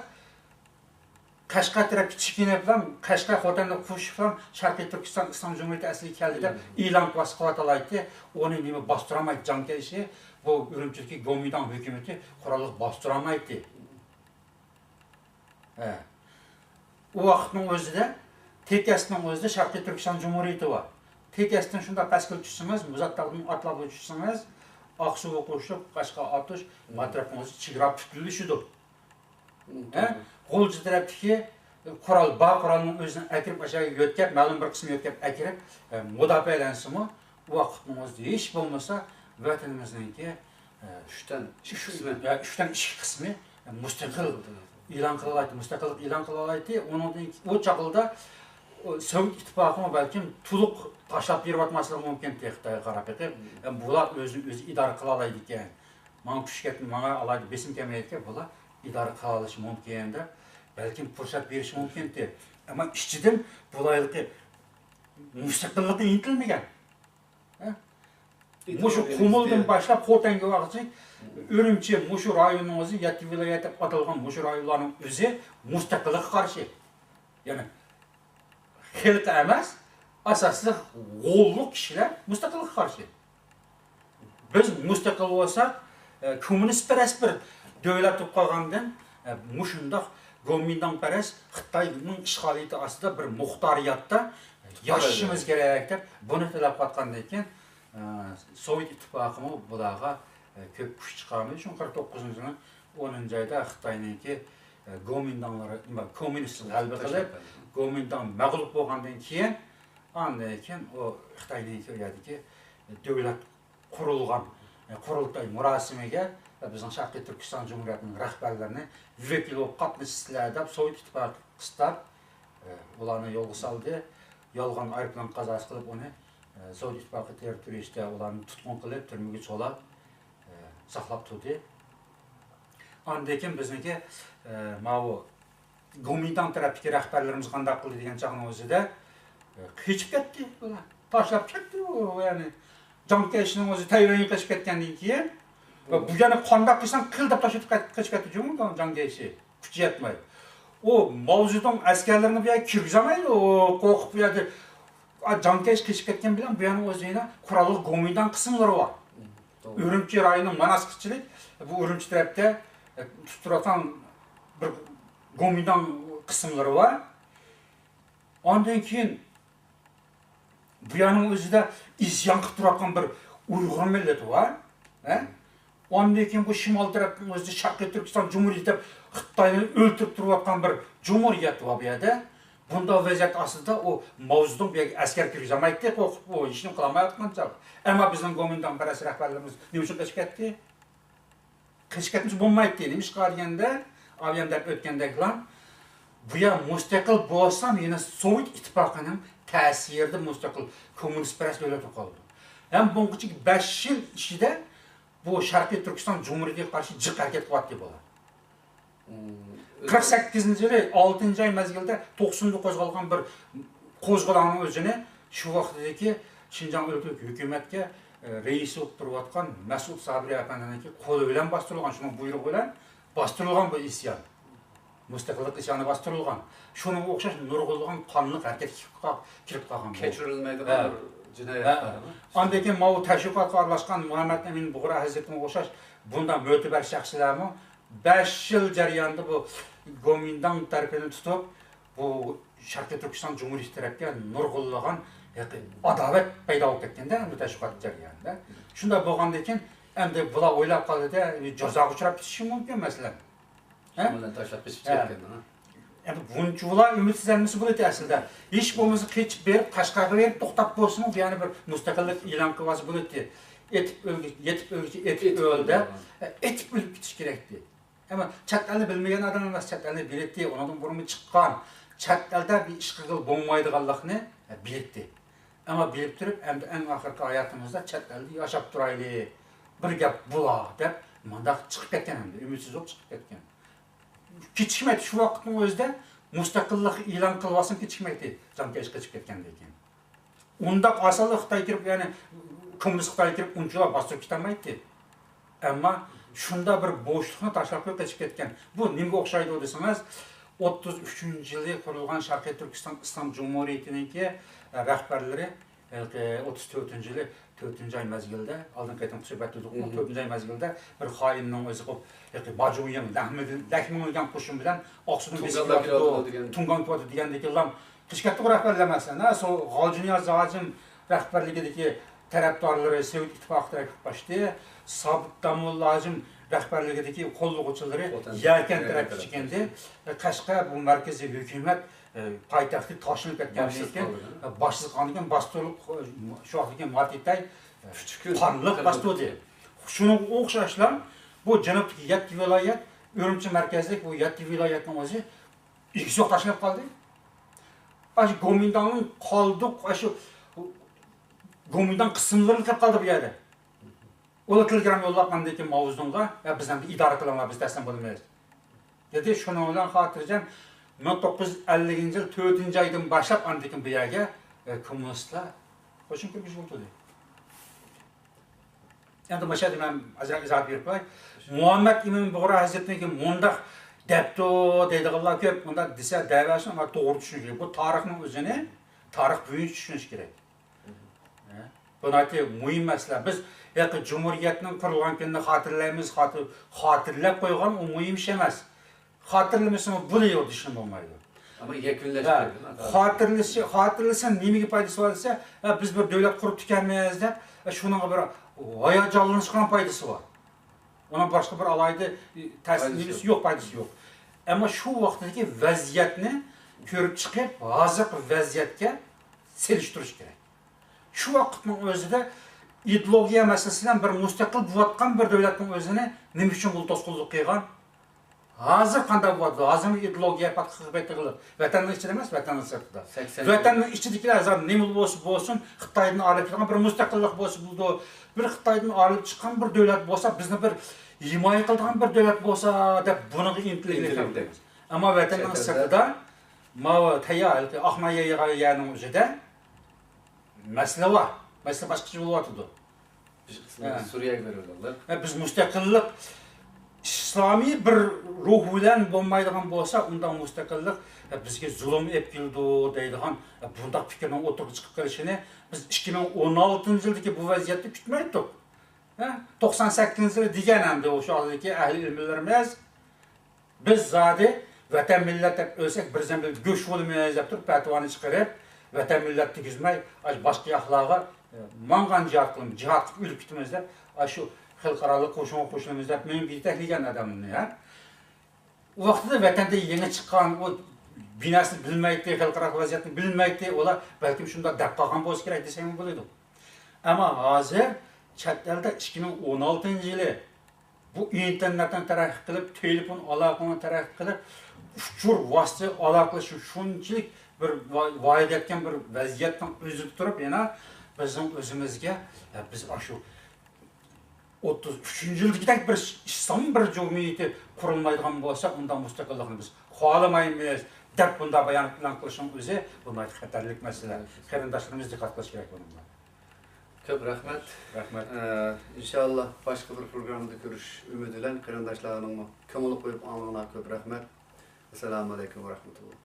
قەشقەر تەرەپكە چېكىنىپلا، قەشقەر خوتەننى قوشۇپلا، شەرقىي تۈركىستان ئىسلام جۇمھۇرىيىتى ئەسلىگە كەلدى دەپ ئېلان قىلىۋاتقىلى ئالايتتى. ئۇنى نېمە باستۇرالمايتتى جاڭ كەيشى. بۇ ئۈرۈمچىدىكى گومىنداڭ ھۆكۈمىتى قوراللىق باستۇرالمايتتى. ھە. ئۇ ۋاقىتنىڭ ئۆزىدە تېكەستنىڭ ئۆزىدە شەرقىي تۈركىستان جۇمھۇرىيىتى بار. تېكەستىن شۇنداق پەسكىلى چۈشسىڭىز، مۇزاتتاغدىن ئاتلاپ چۈشسىڭىز، ئاقسۇغا قوشۇلۇپ، قەشقەر ئاتۇش، ماترەپ چېگرا پۈتۈنلىشىدۇ. ھە؟ غۇلجا تەرەپتىكى قورال، بار قورالنىڭ ئۆزىنى ئەكىرىپ، ئاشۇ يەرگە يۆتكەپ، مەلۇم بىر قىسمى يۆتكەپ ئەكىرىپ، ئە، مۇداپىئەلەنسىمۇ، ئۇ ۋاقىتنىڭ ئۆزىدە ھېچ بولمىسا ۋەتىنىمىزنىڭكى، ئە، ئۈچتىن ئىككى قىسمى، ئە، ئۈچتىن ئىككى قىسمى، ئە، مۇستەقىل ئېلان قىلالايتتى، مۇستەقىللىق ئېلان قىلالايتتى. ئۇنىڭدىن كېيىن ئۇ چاغلىدا، ئۇ سوۋېت ئىتتىپاقىمۇ بەلكىم تولۇق تاشلاپ بېرىۋاتماسلىقى مۇمكىن، خىتايغا قاراپ بېقىپ. ئە، بۇلار ئۆزىنى ئۆزى ئىدارە قىلالايدىكەن. ماڭا كۈچ كەتمە، ماڭا ئالاھىدە بېسىم كەلمەيدىكەن، بۇلار ئىدارە قىلالىشى مۇمكىن دەپ، بەلكىم پۇرسەت بېرىشى مۇمكىنتى. ئەمما ئىچىدىن بۇلايلىقى مۇستەقىللىققا ئىنتىلمىگەن. ھە؟ مۇشۇ قۇمۇلدىن باشلاپ خوتەنگە بارغۇچە ئۈرۈمچى، مۇشۇ رايوننىڭ ئۆزى، يەتتە ۋىلايەت دەپ ئاتالغان مۇشۇ رايونلارنىڭ ئۆزى مۇستەقىللىققا قارشى. يەنى خەلق ئەمەس، ئاساسلىق غوللۇق كىشىلەر مۇستەقىللىققا قارشى. بىز مۇستەقىل بولساق، ئە، كوممۇنىستپەرەس بىر دۆلەت بولۇپ قالغاندىن، ئە، مۇشۇنداق گومىنداڭپەرەس خىتاينىڭ ئىشغالىيىتى ئاستىدا بىر مۇختارىياتتا ياشىشىمىز كېرەك دەپ بۇنى تەلەپ قىلىۋاتقاندىن كېيىن، ئە، سوۋېت ئىتتىپاقىمۇ بۇلارغا، ئە، كۆپ كۈچ چىقارمىدى. شۇڭا قىرىق توققۇزىنچى يىلنىڭ ئونىنچى ئايدا خىتاينىڭكى، ئە، گومىنداڭلىرى، نېمە، كوممۇنىستلار غەلىبە قىلىپ، گومىنداڭ مەغلۇپ بولغاندىن كېيىن، ئاندىن كېيىن ئۇ خىتاينىڭكى ئۇ يەردىكى دۆلەت قۇرۇلغان، ئە، قۇرۇلتاي مۇراسىمىگە بىزنىڭ شەرقىي تۈركىستان جۇمھۇرىيىتىنىڭ رەھبەرلىرىنى ۋەكىل بولۇپ قاتنىشىسىلەر دەپ سوۋېت ئىتتىپاقى قىستاپ، ئۇلارنى يولغا سالدى. يالغان ئايروپىلان قازاسى قىلىپ ئۇنى سوۋېت ئىتتىپاقى تېررىتورىيىسىدە ئۇلارنى تۇتقۇن قىلىپ، تۈرمىگە سولاپ، ساقلاپ تۇردى. ئاندىن كېيىن بىزنىڭكى ماۋۇ گومىنداڭ تەرەپتىكى رەھبەرلىرىمىز قانداق قىلدى دېگەن چاغنىڭ ئۆزىدە، ئە، قېچىپ كەتتى بۇلار. تاشلاپ كەتتى ئۇ، يەنى جاڭ كەيشىنىڭ ئۆزى تەيۋەنگە قېچىپ كەتكەندىن كېيىن، ۋە بۇ يەنە قانداق قىلساڭ قىل دەپ تاشلاپ قېچىپ كەتتى جۇمۇ جاڭ كەيشى. كۈچى يەتمەي. ئۇ ماۋزېدۇڭ ئەسكەرلىرىنى بۇ يەرگە كىرگۈزەلمەيدۇ، ئۇ قورقۇپ بۇ يەردە. ئا، جاڭ كەيش قېچىپ كەتكەن بىلەن بۇ يەرنىڭ ئۆزى يەنە قوراللىق گومىنداڭ قىسىملىرى بار. توغرا. ئۈرۈمچى رايونىنىڭ ماناسقىچىلىك بۇ ئۈرۈمچى تەرەپتە، ئە، تۇتۇپ تۇرۇۋاتقان بىر گومىنداڭ قىسىملىرى بار. ئاندىن كېيىن بۇ يەرنىڭ ئۆزىدە ئىسيان قىلىپ تۇرۇۋاتقان بىر ئۇيغۇر مىللىتى بار. ھە؟ ئاندىن كېيىن بۇ شىمال تەرەپنىڭ ئۆزىدە شەرقىي تۈركىستان جۇمھۇرىيىتى دەپ خىتاينى ئۆلتۈرۈپ تۇرۇۋاتقان بىر جۇمھۇرىيەت بار بۇ يەردە. بۇنداق ۋەزىيەت ئاستىدا ئۇ ماۋزېدۇڭ بۇ يەرگە ئەسكەر كىرگۈزەلمەيتتى، قورقۇپ ئۇ ھېچنېمە قىلالمايۋاتقان چاغ. ئەمما بىزنىڭ گومىنداڭ پەرەس رەھبەرلىرىمىز نېمە ئۈچۈن قېچىپ كەتتى؟ قېچىپ كەتمىسە بولمايتتى. نېمىشقا دېگەندە، ئاۋۇ يەردە دەپ ئۆتكەندەكلا، بۇ يەر مۇستەقىل بولسام، يەنە سوۋېت ئىتتىپاقىنىڭ تەسىرىدە مۇستەقىل كوممۇنىست پەرەس دۆلەت بولۇپ قالىدۇ. ھەم بۇنىڭغىچە بەش يىل ئىچىدە بۇ شەرقىي تۈركىستان جۇمھۇرىيىتىگە قارشى جىق ھەرىكەت قىلاتتى بۇلار. مم. قىرىق سەككىزىنچى يىلى ئالتىنچى ئاي مەزگىلدە توقسۇندا قوزغالغان بىر قوزغىلاڭنىڭ ئۆزىنى شۇ ۋاقتىدىكى شىنجاڭ ئۆلكىلىك ھۆكۈمەتكە، ئە، رەئىس بولۇپ تۇرۇۋاتقان مەسئۇد سابىرى ئەپەندىنىڭكى قولى بىلەن باستۇرۇلغان، شۇنىڭ بۇيرۇقى بىلەن باستۇرۇلغان بۇ ئىسيان. مۇستەقىللىق ئىسيانى باستۇرۇلغان. شۇنىڭغا ئوخشاش نۇرغۇنلىغان قانلىق ھەرىكەت كىرىپ قا-، كىرىپ قالغان بۇ. كەچۈرۈلمەيدىغان ھە. بىر جىنايەت ھە. بار، ھە. ئاندىن كېيىن ماۋۇ تەشۋىقاتقا ئارىلاشقان مۇھەممەد ئەمىن بۇغرا ھەزرىتىمگە ئوخشاش بۇنداق مۆتىبەر شەخسلەرمۇ بەش يىل جەريانىدا بۇ گومىنداڭ تەرىپىنى تۇتۇپ، بۇ شەرقىي تۈركىستان جۇمھۇرىيىتى تەرەپكە نۇرغۇنلىغان ھېقى ئاداۋەت پەيدا بولۇپ كەتكەندە، بۇ تەشۋىقات جەريانىدا. شۇنداق بولغاندىن كېيىن، ئەمدى بۇلار ئويلاپ قالدىدا، جازاغا ئۇچراپ كېتىشى مۇمكىن، مەسىلەن. ھە؟ شۇنىڭ بىلەن تاشلاپ قېچىپ ھە. كەتكەن، ھە. ئەمدى بۇنچىۋالا ئۈمىدسىزلەنمىسە بولاتتى ئەسلىدە. ھېچ بولمىسا قېچىپ بېرىپ، قەشقەرگە بېرىپ توختاپ بولسىمۇ، بۇ يەنە بىر مۇستەقىللىق ئېلان قىلىۋالسا بولاتتى. ئېتىپ ئۆلگۈ-، يېتىپ ئۆلگۈچە ئېتىپ ئېتىپ ئۆل دەپ، ئۆل. ئېتىپ ئۆلۈپ كېتىش كېرەكتى. ئەمما چەت ئەلنى بىلمىگەن ئادەم ئەمەس، چەت ئەلنى بىلەتتى، ئۇنىڭدىن بۇرۇنمۇ چىققان، چەت ئەلدە بىر ئىش قىلغىلى بولمايدىغانلىقنى بىلەتتى. ئەمما بىلىپ تۇرۇپ، ئەمدى ئەڭ ئاخىرقى ھاياتىمىزدا چەت ئەلدە ياشاپ تۇرايلى، بىر گەپ بولا دەپ، مۇنداق چىقىپ كەتكەن، ئەمدى ئۈمىدسىز بولۇپ چىقىپ كەتكەن. كېچىكمەيتتى، شۇ ۋاقىتنىڭ ئۆزىدە مۇستەقىللىق ئېلان قىلىۋالسىمۇ كېچىكمەيتتى، جاڭ كەيشى قېچىپ كەتكەندىن كېيىن. ئۇنداق ئاسانلا خىتاي كىرىپ، يەنى كوممۇنىست خىتاي كىرىپ ئۇنچىۋالا باستۇرۇپ كېتەلمەيتتى. ئەمما شۇنداق بىر بوشلۇقنى تاشلاپ قويۇپ قېچىپ كەتكەن. بۇ نېمىگە ئوخشايدۇ دېسىڭىز، ئوتتۇز ئۈچىنچى يىلى قۇرۇلغان شەرقىي تۈركىستان ئىسلام جۇمھۇرىيىتىنىڭكى، ئە، رەھبەرلىرى، ھېلىقى ئوتتۇز تۆتىنچى يىلى تۆتىنچى ئاي مەزگىلدە، ئالدىن قېتىم سۆھبەت قىلدۇقمۇ، مم. تۆتىنچى ئاي مەزگىلدە بىر خائىننىڭ ئۆزى قىلىپ، ھېلىقى باجۇيىڭ لەھمىدىن، لەھمىڭ دېگەن قوشۇن بىلەن ئاقسۇدىن بېسىپ تۇڭگانلار كېلىۋاتىدۇ، كېلىۋاتىدۇ دېگەن. تۇڭگان كېلىۋاتىدۇ دېگەندىكىنلا قېچىپ كەتتىغۇ رەھبەرلەر مەسىلەن، ھە، سو-، غالجىنىياز ھاجىم رەھبەرلىكىدىكى تەرەپدارلىرى سوۋېت ئىتتىپاقى تەرەپكە قاچتى. سابىت داموللا ھاجىم رەھبەرلىكىدىكى قوللىغۇچىلىرى خوتەن، يەكەن يەكەن تەرەپكە تەرەپكە. چېكىندى. قەشقەر بۇ مەركىزىي ھۆكۈمەت، ئە، پايتەختى تاشلىنىپ كەتكەندىن باشسىز كېيىن، قالدى. باشسىز قالغاندىن كېيىن باستۇرۇلۇپ، شۇ ۋاقىتتىكى ماتېتەي، ئە، قانلىق باستۇردى. شۇنىڭغا ئوخشاشلا بۇ جەنۇبتىكى يەتتە ۋىلايەت، ئۈرۈمچى مەركەزلىك بۇ يەتتە ۋىلايەتنىڭ ئۆزى ئىگىسى يوق تاشلىنىپ قالدى. ئاشۇ گومىنداڭنىڭ قالدۇق، ئاشۇ گومىنداڭ قىسىملىرىلا قېلىپ قالدى بۇ يەردە. ئۇلار تېلېگرام يوللاپ ئاندىن كېيىن ماۋزېدۇڭغا، «يا، بىزنى ئىدارە قىلىڭلار، بىز تەسلىم بولىمىز» دېدى. شۇنىڭ بىلەن خاتىرجەم مىڭ توققۇز يۈز ئەللىكىنچى يىل تۆتىنچى ئايدىن باشلاپ ئاندىن كېيىن بۇ يەرگە، ئە، كوممۇنىستلار قوشۇن كىرگۈزۈپ ئولتۇردى. ئەمدى مۇشۇ يەردە مەن ئازراق ئىزاھات بېرىپ قوياي. مۇھەممەد ئىمىن بۇغرا ھەزرىتىنىڭكى مۇنداق دەپتۇ دەيدىغانلار كۆپ، مۇنداق دېسە دەۋەرسۇن، ئەمما توغرا چۈشىنىش كېرەك. بۇ تارىخنىڭ ئۆزىنى تارىخ بويىچە چۈشىنىش كېرەك. ھە؟ بۇ ناھايىتى مۇھىم مەسىلە. بىز ھېلىقى جۇمھۇرىيەتنىڭ قۇرۇلغان كۈنىنى خاتىرىلەيمىز، خاتىر-، خاتىرىلەپ قويغان ئۇ مۇھىم ئىش ئەمەس. خاتىرىلىمىسىمۇ بولىدۇ، دېيىشكە بولمايدۇ. ئەمما يەكۈنلەش ھە، كېرەك، ھە. خاتىرىلىسە، خاتىرىلىسە نېمىگە پايدىسى بار دېسە، ھە، بىز بىر دۆلەت قۇرۇپتىكەنمىز دەپ، ھە، شۇنىڭغا بىر ھاياجانلىنىشقا پايدىسى بار. ئۇنىڭ باشقا بىر ئالاھىدە، ئە، تەسىر پايدىسى نېمىسى يوق. يوق، پايدىسى يوق. ئەمما شۇ ۋاقىتتىكى ۋەزىيەتنى كۆرۈپ چىقىپ، ھازىرقى ۋەزىيەتكە سېلىشتۇرۇش كېرەك. شۇ ۋاقىتنىڭ ئۆزىدە ئىدېئولوگىيە مەسىلىسى بىلەن بىر مۇستەقىل بولۇۋاتقان بىر دۆلەتنىڭ ئۆزىنى نېمە ئۈچۈن بۇ توسقۇنلۇق قىلغان؟ ھازىر قانداق بولۇۋاتىدۇ؟ ھازىرمۇ ئىدېئولوگىيە پاتقىقى پېتىقلىق. ۋەتەننىڭ ئىچىدە ئەمەس، ۋەتەننىڭ سىرتىدا. سەكسەن ۋەتەننىڭ ئىچىدىكىلەر ھازىر نېمە بولسا بولسۇن، خىتايدىن ئايرىلىپ كېتىدىغان بىر مۇستەقىللىق بولسا بولىدۇ. بىر خىتايدىن ئايرىلىپ چىققان بىر دۆلەت بولسا، بىزنى بىر ھىمايە قىلىدىغان بىر دۆلەت بولسا دەپ بۇنىڭغا ئىنتىلگىلى ئىنتىلگىلى. ئەمما ۋەتەننىڭ چەت ئەلدە سىرتىدا ماۋۇ تەييار ھېلىقى ئاقماي يەرنىڭ ئۆزىدە مەسىلە بار. مەسىلە باشقىچە بولۇۋاتىدۇ. بىر قىسمى ھە. سۈرىيەگە بېرىۋالغانلار. ھە، بىز مۇستەقىللىق ئىسلامىي بىر روھ بىلەن بولمايدىغان بولسا، ئۇنداق مۇستەقىللىق، ھە، بىزگە زۇلۇم ئېلىپ كېلىدۇ دەيدىغان، ھە، بۇنداق پىكىرنىڭ ئوتتۇرىغا چىقىپ قېلىشىنى بىز ئىككى مىڭ ئون ئالتىنچى يىلدىكى بۇ ۋەزىيەتتە كۈتمەيتتۇق. ھە، توقسان سەككىزىنچى يىلى دېگەن ئەمدى ئۇ شۇ ھالدىكى ئەھلى ئىلىملىرىمىز، بىز زادى ۋەتەن مىللەت دەپ ئۆلسەك، بىر زەمبىل گۆش بولىمىز دەپ تۇرۇپ، پەتىۋانى چىقىرىپ، ۋەتەن مىللەت دېگۈزمەي، ئاشۇ باشقا ياقلارغا، ئە، ماڭغان جىھاد قىلىمىز، جىھاد قىلىپ ئۆلۈپ كېتىمىز دەپ، ئاشۇ خەلقئارالىق قوشۇنغا قوشۇلىمىز دەپ مېنى يېتەكلىگەن ئادەمنى، ھە؟ ئۇ ۋاقتىدا ۋەتەندە يېڭى چىققان، ئۇ بىناسىنى بىلمەيتتى، خەلقئارالىق ۋەزىيەتنى بىلمەيتتى، ئۇلار بەلكىم شۇنداق دەپ قالغان بولسا كېرەك دېسەكمۇ بولىدۇ. ئەمما ھازىر چەت ئەلدە ئىككى مىڭ ئون ئالتىنچى يىلى بۇ ئىنتېرنېتنى تەرەققىي قىلىپ، تېلېفون ئالاقىنى تەرەققىي قىلىپ، ئۇچۇر ۋاسىتە ئالاقىلىشىش شۇنچىلىك بىر ۋا-، ۋايىدە يەتكەن بىر ۋەزىيەتنىڭ ئۆزىدە تۇرۇپ، يەنە بىزنىڭ ئۆزىمىزگە، يا، بىز ئاشۇ ئوتتۇز ئۈچىنچى يىلدىكىدەك بىر ئىسلام بىر جۇمھۇرىيىتى قۇرۇلمايدىغان بولسا، ئۇنداق مۇستەقىللىقنى بىز خالىمايمىز، دەپ بۇنداق بايانات ئېلان قىلىشنىڭ ئۆزى بۇ ناھايىتى خەتەرلىك مەسىلە. قېرىنداشلىرىمىز دىققەت قىلىشى كېرەك بۇنىڭغا. كۆپ رەھمەت. رەھمەت. ئە، ئىنشاللا باشقا بىر پروگراممىدا كۆرۈش ئۈمىدى بىلەن قېرىنداشلارنىڭمۇ كۆڭۈل قويۇپ ئاڭلىغىنىغا كۆپ رەھمەت. ئەسسالامۇ ئەلەيكۇم ۋە رەھمەتۇللا.